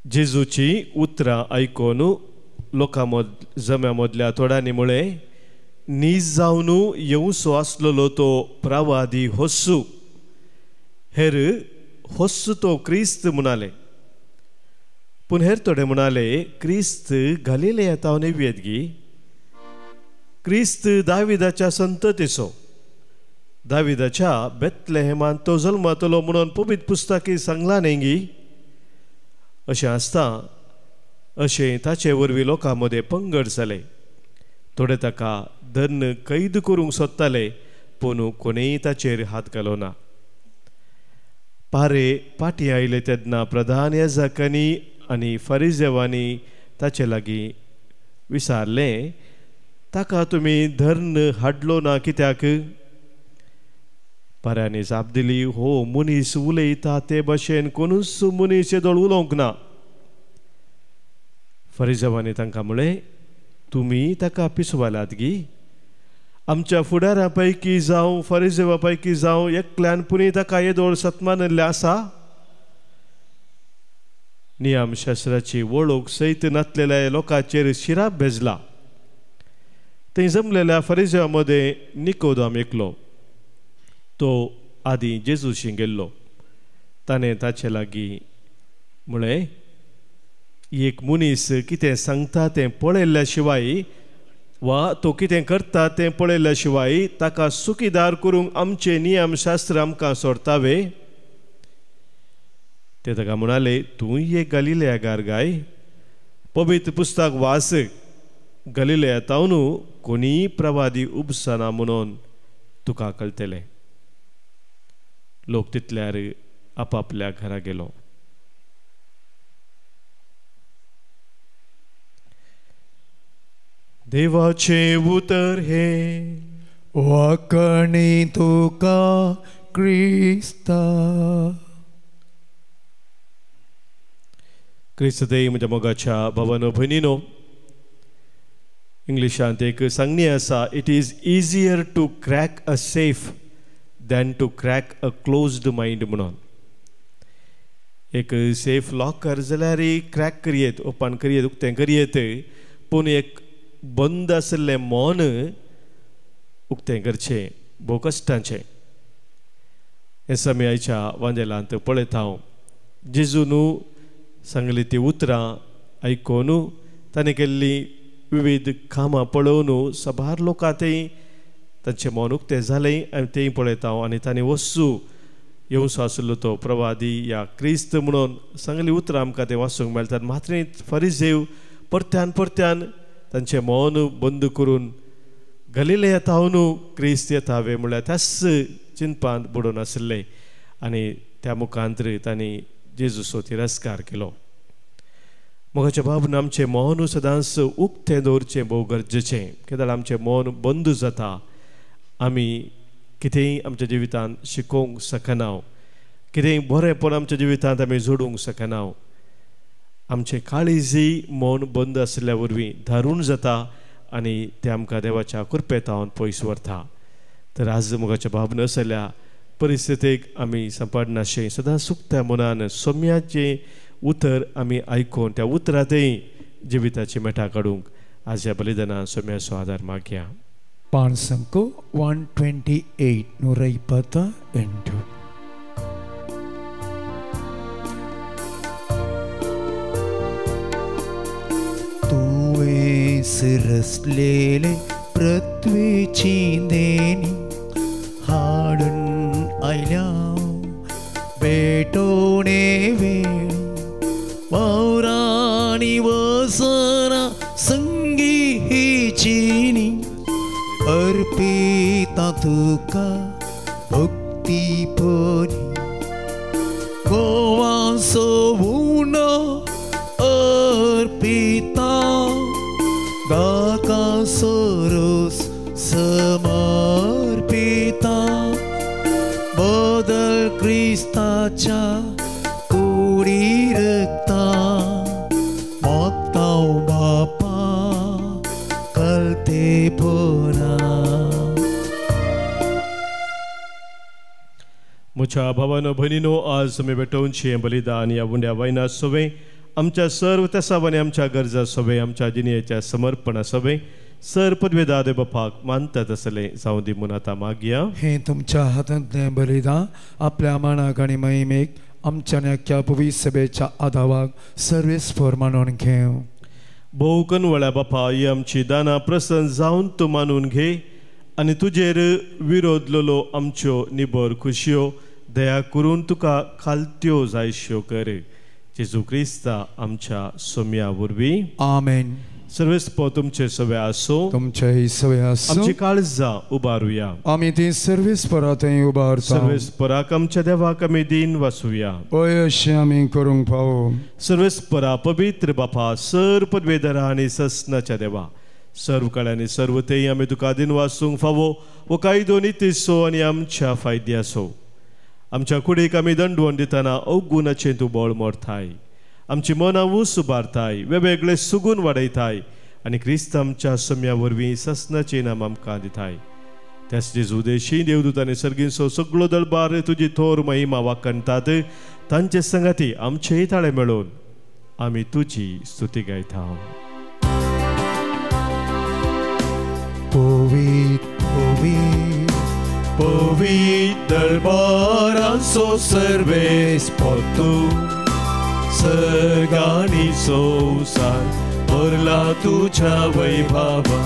जेजूची उतरां आयकून लोकां जम्या मदल्या थोड्यांनी म्हळें, नीज जावन येवसो आसलेलो तो प्रवादी होस्सू, हेर होस्सू तो क्रिस्त म्हणाले. पूण हेर थोडे म्हणाले, क्रिस्त गालिलेया तावन येवयेत गी? क्रिस्त दाविदाच्या संततीचो, दाविदाच्या बेतलेहेमान तो जल्मातलो म्हणून पवित्र पुस्तकी सांगलां न्ही गी? अशें आसता अशें ताचे वरवीं लोकां मदें पंगड जाले. थोडे ताका धन्न कैद करूंक सोदताले, पूण कोणेय ताचेर हात घालो ना. पारे पाटी आयले तेन्ना प्रधान याजकांनी आनी फरिजेवांनी ताचे लागीं विचारलें, ताका तुमी धर्ण हाडलो ना कित्याक? पाऱ्यांनी जाप दिली, हो मनीस उलयता ते भशेन कोणूच मनीस येदोळ उलोवंक ना. फरिजेवांनी तांकां म्हळें, तुमी ताका पिसवालात गी? आमच्या फुडारा पैकी जावं फरिजेवा पैकी जावं एकल्यान पुणी ताका येदोळ सत्मानिल्लें आसा? नियमशास्त्राची वळख सयत नातलेल्या लोकांचेर शिराप भेजला. थंय जमलेल्या फरिजेवा मदें निकोदाम एकलो, तो आदीं जेजूशी गेल्लो. ताणें ताचे लागीं म्हळें, एक मनीस कितें सांगता तें पळयल्ल्या शिवाय वा तो कितें करता तें पळयल्ल्या शिवाय ताका सुखीदार करूंक आमचें नियमशास्त्र आमकां सोडटावे? ते ताका म्हणाले, तूं एक गलिलेयागार गाय, पवित्र पुस्तक वास, गलिलेया तावन कोणीय प्रवादी उपसना म्हणून तुका कळटलें. लोक तितल्यार आपापल्या घरा गेलो. देवाचे उतर हे वाकणी तुका क्रिस्ता. क्रिस्त देव म्हज्या मोगाच्या भावानो भयणीनो, इंग्लिशांत एक सांगणी आसा, it is easier to crack a safe than to crack a closed mind म्हणून. एक सेफ लॉकर जाल्यार क्रॅक करयेत, ओपन करयेत, उक्तें करयेत, पूण एक बंद आशिल्लें मन उक्तें करचें भोव कश्टांचें. हें समयाच्या वांजेलांत पळयता हांव, जेजून सांगली ती उतरां आयकून ताणें केल्लीं विविध कामां पळोवन साबार लोकां तें तांचें मन उक्तें जालें आनी तेंय पळयता हांव. आनी ताणें वस्तू येवचो आशिल्लो तो प्रवादी या क्रिस्त म्हणून सांगली उतरां आमकां तें वाचूंक मेळटात. मात्र फरिजेव परत्यान परत्यान तांचें मन बंद करून गलिले येता न्हू क्रिस्त येतावे म्हणल्यार त्याच चिंतपांत बुडोवन आशिल्ले आनी त्या मुखांतर तांणी जेजूचो तिरस्कार केलो. मोगाच्या बाबून आमचें मन सदांच उक्तें दवरचें भोव गरजेचें. कित्याक आमचें मन बंद जाता, आमी कितेंय आमच्या जिवितांत शिकोवंक शकना, कितेंय बरेंपण आमच्या जिवितांत आमी जोडूंक शकना. आमचें काळीजय मन बंद आशिल्ल्या वरवीं धारून जाता आनी तें आमकां देवाच्या कृपेतावन पयस व्हरता. तर आज मोगाच्या बाबून आशिल्ल्या परिस्थितीक आमी सांपडनाशें सदां सुकत्या मनान सोम्याचें उतर आमी आयकून त्या उतरांतय जिविताची मेटां काडूंक आज ह्या बलिदानान सोम्याचो आदार मागया. पाणसंको 128 128. तुवें रसलेले पृथ्वीची देणी हाडून आयल्या भेटोणे वेळ वावराणी वसना संगी ही चिनी अर्पिता तुका भक्ती परी गोवा सोवून अर्पिता दाका सोरोस समर्पिता बदल क्रिस्ताच्या कुडी रक्ता मागताव बापा कलते पोरा. म्हज्या भावानो भयणीनो, आज तुमी भेटोवचें बलिदान ह्या उंड्या वायना सोवें आमच्या सर्व तेसावांनी आमच्या गरजा सोवें आमच्या जिणेच्या समर्पणा सोवें सर पदवेदा देव बापाक मानतात आसलें जावं दी म्हूण आतां मागया. हें तुमच्या हातांतलें बलिदान आपल्या मानाक आनी महिमेक आमच्या अख्ख्या पवित्र सभेच्या आदावाक सर्वेस्पर मानून घेवं. भोव कनवळ्या बापा, ही आमची दानां प्रसन्न जावन तूं मानून घे आनी तुजेर विरोधलेलो आमच्यो निबर खुशयो दया करून तुका खालत्यो जायश्यो कर. जेजू क्रिस्ता आमच्या सोम्या वरवीं. आमेन. सर्वेस्पर तुमचे सवे आसो, तुमचेय सवे आसो. आमची काळजां उबारुया, आमी ती सर्वेस्परा थंय उबारता. सर्वेस्पराक आमच्या देवाक आमी दीन वासूया, हय अशें आमी करूंक फावो. सर्वेस्परा पवित्र बापा, सर पदवेधरा आनी ससनाच्या देवा, सर्व काळांनी सर्व तेय आमी तुका दीन वासूंक फावो वो कायदो नितीचो आनी आमच्या फायद्याचो. आमच्या कुडीक आमी दंडवण दितना अवगुणाचें तूं बळ मोडताय, आमची मनां ऊस उबारताय, वेगवेगळे सुगून वाडयताय आनी क्रिस्त आमच्या सम्या वरवीं ससनाचें नाम आमकां दिताय. त्याच जेजू देशी देवदूत आनी सर्गींचो सगळो दरबार तुजी थोर महिमा वाखणतात, तांचे संगाती आमचेय ताळे मेळोवन आमी तुजी स्तुती गायता. पवित्र पवित्र पवित्र दरबाराचो सर्वेस्पर तूं, सर्गानी संवसार भरला तुज्या वैभवा,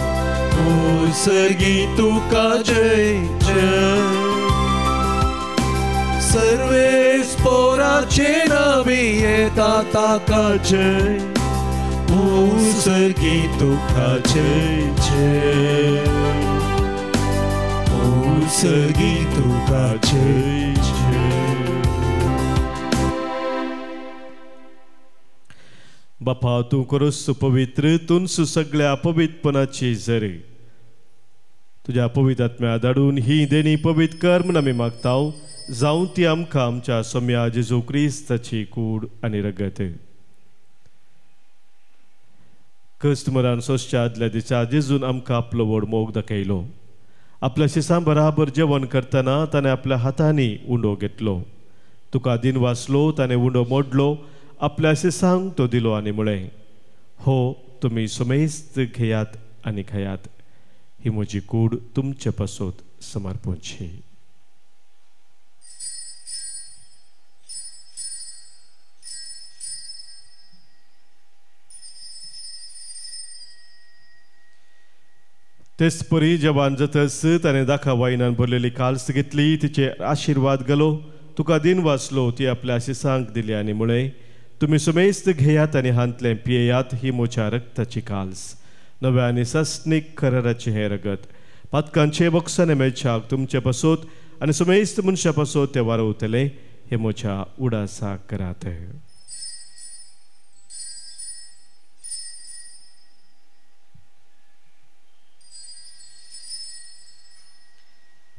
सर्गी तुका जय जय. सर्वेस्पराचे नांवे येता ताका जय, सर्गी तुका जय जय, सर्गी तुका जय जय. बापा तूं खरोच पवित्र, तूंच सगळ्या पवित्रपणाची जर. तुज्या पवित्र आत्म्या धाडून ही देणी पवित्र कर म्हूण आमी मागता, जावं ती आमकां आमच्या सोम्या जेजू क्रिस्ताची कूड आनी रगत. क्रिस्त मरण सोंसच्या आदल्या दिसा जेजून आमकां आपलो व्हड मोग दाखयलो. आपल्या शिसां बराबर जेवण करतना ताणें आपल्या हातांनी उंडो घेतलो, तुका दिन वाचलो, ताणें उंडो मोडलो, आपल्या शिसांक तो दिलो आनी म्हळें, हो तुमी समेस्त घेयात आनी खायात, ही म्हजी कूड तुमचे पासत समर्पणची. तेच परी जेवण जातच ताणें दाखा वायनान भरलेली काल्स घेतली, तिचे आशिर्वाद घालो, तुका दिन वाचलो, ती आपल्या शिसांक दिली आनी म्हळें, तुमी समेस्त घेयात आनी हांतलें पियेयात, ही म्हज्या रक्ताची काल्स, नव्या आनी सस्नीक कराराचें हें रगत, पातकांचे बक्षाने मेळच्याक तुमचे पासत आनी समेस्त मनशां पासत तें वारवतलें, हें म्हज्या उडासाक करात.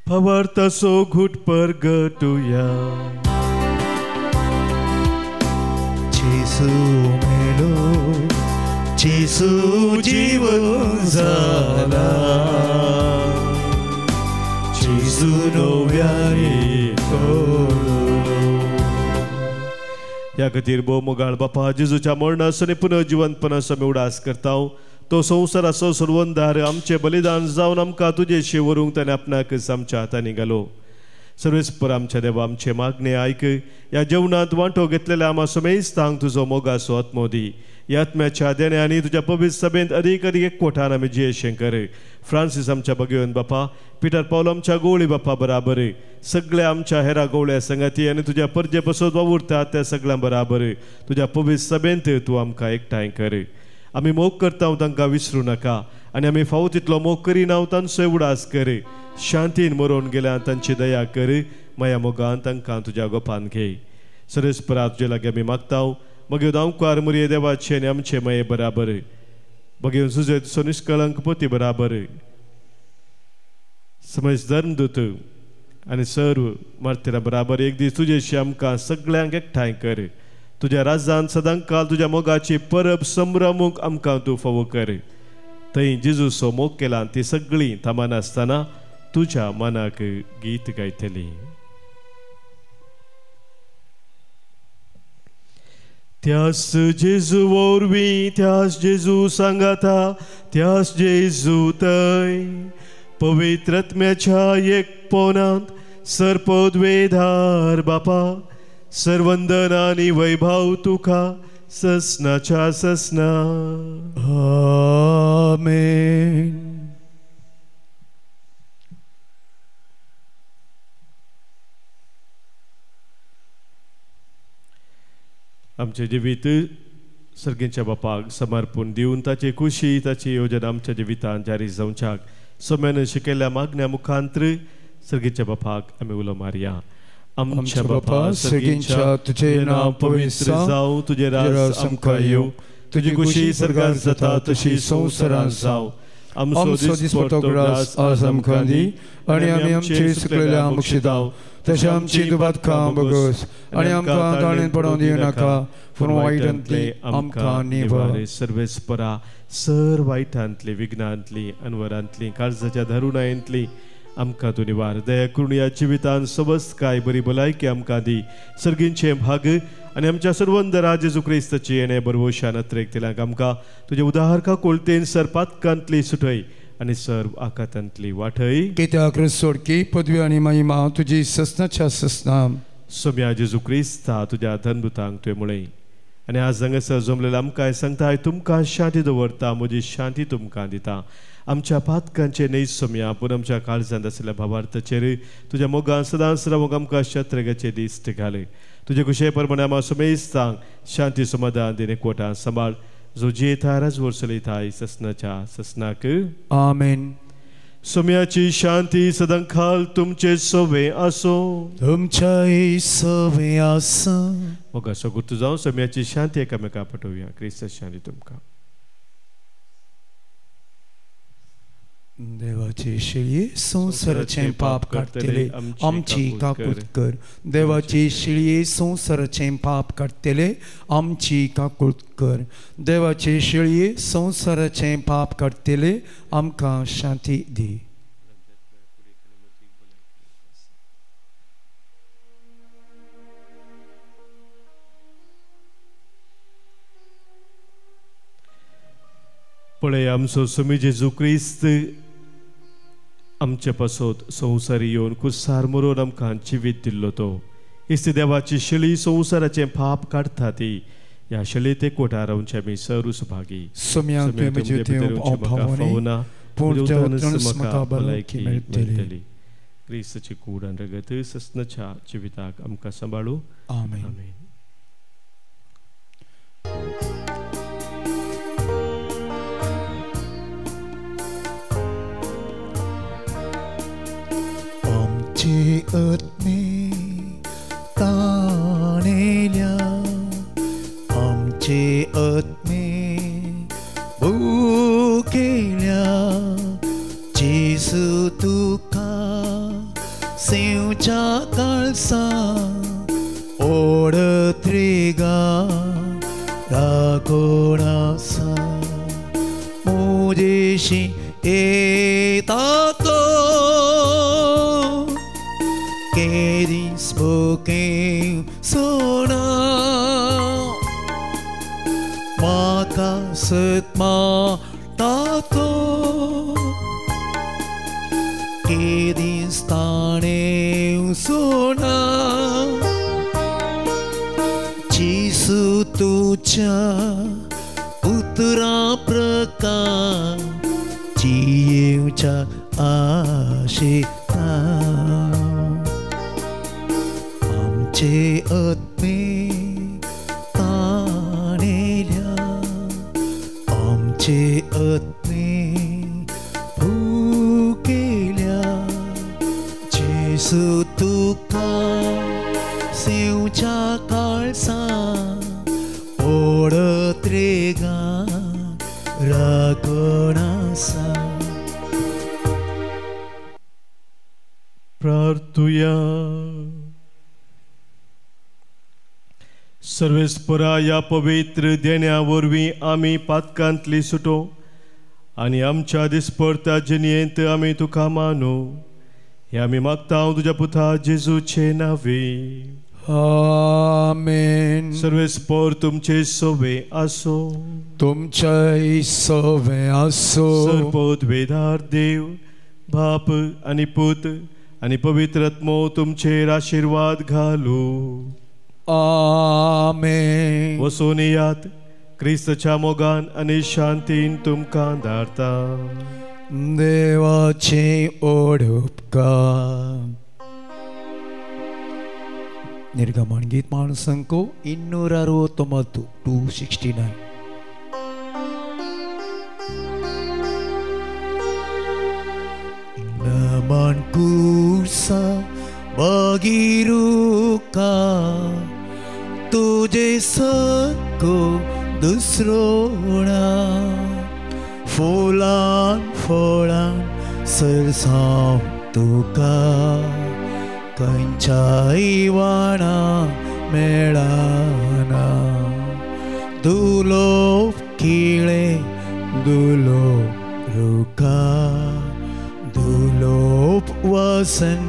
फवारतासो घुट परगटुया. जेजू मेलो, जेजू जीवन जाला, जेजू नव्याने कळलो. ह्या खातीर भोव मोगाळ बापा, जेजूच्या मरणाचो आनी पुनर्जिवंतपणाचो आमी उडास करता. तो संवसाराचो सर्वंदार आमचें बलिदान जावन आमकां तुजेशी व्हरूंक ताणें आपणाकच आमच्या हातांनी घालो. सर्वेस्पर आमच्या देवा, आमचे मागणे आयक. ह्या जेवणांत वांटो घेतलेल्या आमा समेस्तांक तुजो मोगाचो आत्मो दी. ह्या आत्म्याच्या देण्या आनी तुज्या पवित्र सभेंत अदीक अदीक एकवटान आमी जियेशें कर. फ्रांसीस आमच्या भगेवन बापा, पिटर पावल आमच्या गोवळी बापा बराबर, सगळ्या आमच्या हेरा गोवळ्या संगाती आनी तुज्या परजे पसत वावुरतात त्या सगळ्यां बराबर तुज्या पवित्र सभेंत तूं आमकां एकठांय कर. आमी मोग करता तांकां विसरूं नाका आनी आमी फावो तितलो मोग करिना तांचो उडास कर. शांतीन मरोवन गेल्या तांची दया कर, माया मोगान तांकां तुज्या गोपान घे. सर्वेस्परा तुजे लागीं आमी मागता, मगेर धांवकार मुरये देवाचे आनी आमचे माये बराबर, मगेर सुजे तुजो निश्कळंक पोती बराबर, समज धर्मदूत आनी सर्व मार्तेरा बराबर एक दीस तुजेशी आमकां सगळ्यांक एकठांय कर. तुज्या राज्यान सदांकाल तुज्या मोगाची परब संभ्रमूंक आमकां तूं फावो कर. थंय जेजूचो मोग केला ती सगळीं थांबनासतना तुज्या मनाक गीत गायतली. त्यास जेजू वरवीं, त्यास जेजू सांगाता, त्यास जेजू थंय पवित्र आत्म्याच्या एकपणांत सर्पद्वेधार बापा, सर्वंदन आनी वैभव तुका ससनाच्या ससना. आमेन. आमचें जिवीत सर्गेच्या बापाक समर्पण दिवन ताची खुशी, ताची योजना आमच्या जिवितांत जारी जावच्याक सोम्यान शिकयल्ल्या मागण्या मुखांत्र सर्गेच्या बापाक आमी उलो मारया. आमच्या बापा सर्गेच्या, तुजें नांव पवित्र जावं, तुजें राज आमकां येवं, तुजी खुशी सर्गांत जाता तशी संवसारांत जावं. आमचो दिसपट्टो ग्रास आज आमकां दी आनी आमी आमचे चुकलेल्या बक्षिताव, तशें आमची दुबादकां बगस आनी आमकां ताळेन पडोवंक दिवनाका, पूण वायटांतली आमकां निवार. सर्वेस्परा सर वायटांतली, विघ्नांतली, अनवरांतली, काळजाच्या धरुणायेंतली आमकां तूं निवार. दया करून ह्या जिवितान सबस काय बरी भलायकी आमकां दी. सर्गींचे भाग आनी आमच्या सर्वंदरा जेजू क्रिस्ताची येणे बरवशान अत्रेक दिल्यांक आमकां तुजे उदाहरका कोलतेन सर पातकांतली सुटय आनी सर्व आकातांतली वाटय. कित्याक सोडकी पदवी आनी महिमा तुजी ससनाच्या ससना. सोम्या जेजू क्रिस्ता तुज्या धनदुतांक तुवें म्हळें आनी आज हांगासर जमलेल्या आमकां सांगता, तुमकां शांती दवरता, म्हजी शांती तुमकां दिता. आमच्या पातकांचे न्हय सोम्या, पूण आमच्या काळजांत आशिल्ल्या भावार्थाचेर तुज्या मोगान सदांच रावंक आमकां शत्रगाचे दिश्ट घाले. तुजे कुशे प्रमाणे आमा समेस्तांक शांती समाधान दिने कोटां सांबाळ, जो जियेता राजवोर चलयता ससनाच्या ससनाक. आमेन. सोम्याची शांती सदांकाल तुमचे सोवे आसो. तुमच्याय सोवे आसो. मोगा सगुर्त जावन सोम्याची शांती एकामेका पटोवया. क्रिस्त शांती तुमकां. देवाची शिळये संवसाराचें पाप काडटले आमची काकूत कर. देवाची शिळये संवसाराचें पाप काडटले आमची काकूत कर. देवाची शिळये संवसाराचें पाप काडटले आमकां शांती दी. पळय आमचो स्वामी जेजू क्रिस्त आमचे पासत संवसारी येवन कुसार मरोन आमकां जिवीत दिल्लो तो इस्त देवाची शिळी संवसाराचें पाप काडटा ती ह्या शिळी ते कोठार रावचे आमी सरू सुभागी. भलायकी मेळटली. क्रिस्ताची कूड आनी रगत सस्नाच्या जिविताक आमकां सांबाळू. आमेन. आमचे आत्मे ताणेल्या आमचे आत्मे भुकेल्या जेजू तुका सेवच्या काळसा ओडत रे गा राखोण आसा म्हजेशी येता तो केदीस भुकेव सोना म्हाका सतमाता तो केदीस ताणेव सोना जेजू तुज्या उतरां प्रकार जियेवच्या आशेता आमचे आत्मे ताणेल्या आमचे आत्मे भुकेल्या जेजू तुका सेवच्या काळसा ओडत रे गा राखण आसा. प्रार्थुया. सर्वेस्परा ह्या पवित्र देण्या वरवीं आमी पातकांतली सुटो आनी आमच्या दिसपडत्या जिणेंत आमी तुका मानू हे आमी मागता तुज्या पुता जेजूचे नांवे. आमेन. सर्वेस्पर तुमचे सोवे आसो. तुमच्याय सोवे आसो. सर्वोद्वेदार देव बाप आनी पूत आनी पवित्र आत्मो तुमचेर आशिर्वाद घालू. आमेन. वसोन येयात क्रिस्ताच्या मोगान आनी शांतीन तुमकां धाडता. देवाचे ओड उपकार. निर्गमन गीत माणसंको 269 269. नमन कुर्सा बगिरुका तुझे सको दुसरो ना फुलान फळान सरसांव तुका खंयच्याय वाणा मेळना दुलोप किळे दुलोप रुखा दुलोप वसन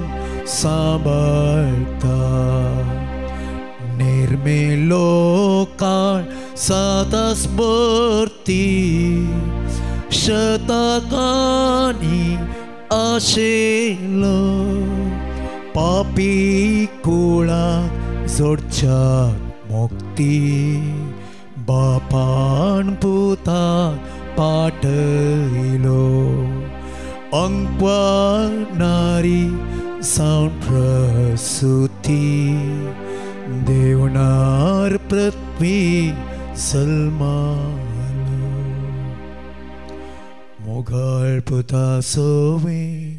सांबाळता निर्मेलो काळ सातास भरती शतकानी आशिल्लो पापी कुळाक जोडच्याक मुक्ती बापान पुताक पाठयलो अंकवानारी सावन प्रसुती देवनार पृथ्वी सलमालो. मोग मोगाळ पुता सवे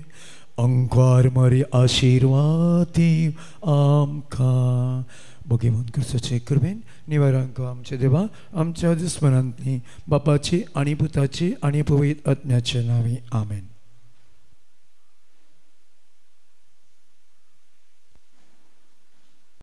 अंकवार मरी आशिर्वाद दी आमकां. बोगी म्हूण क्रिस्ताचे कृपेन निवारांक आमच्या देवा आमच्या दुस्मनांतली बापाची आनी पुताची आनी पवित्र आत्म्याचे नांवी आमेन.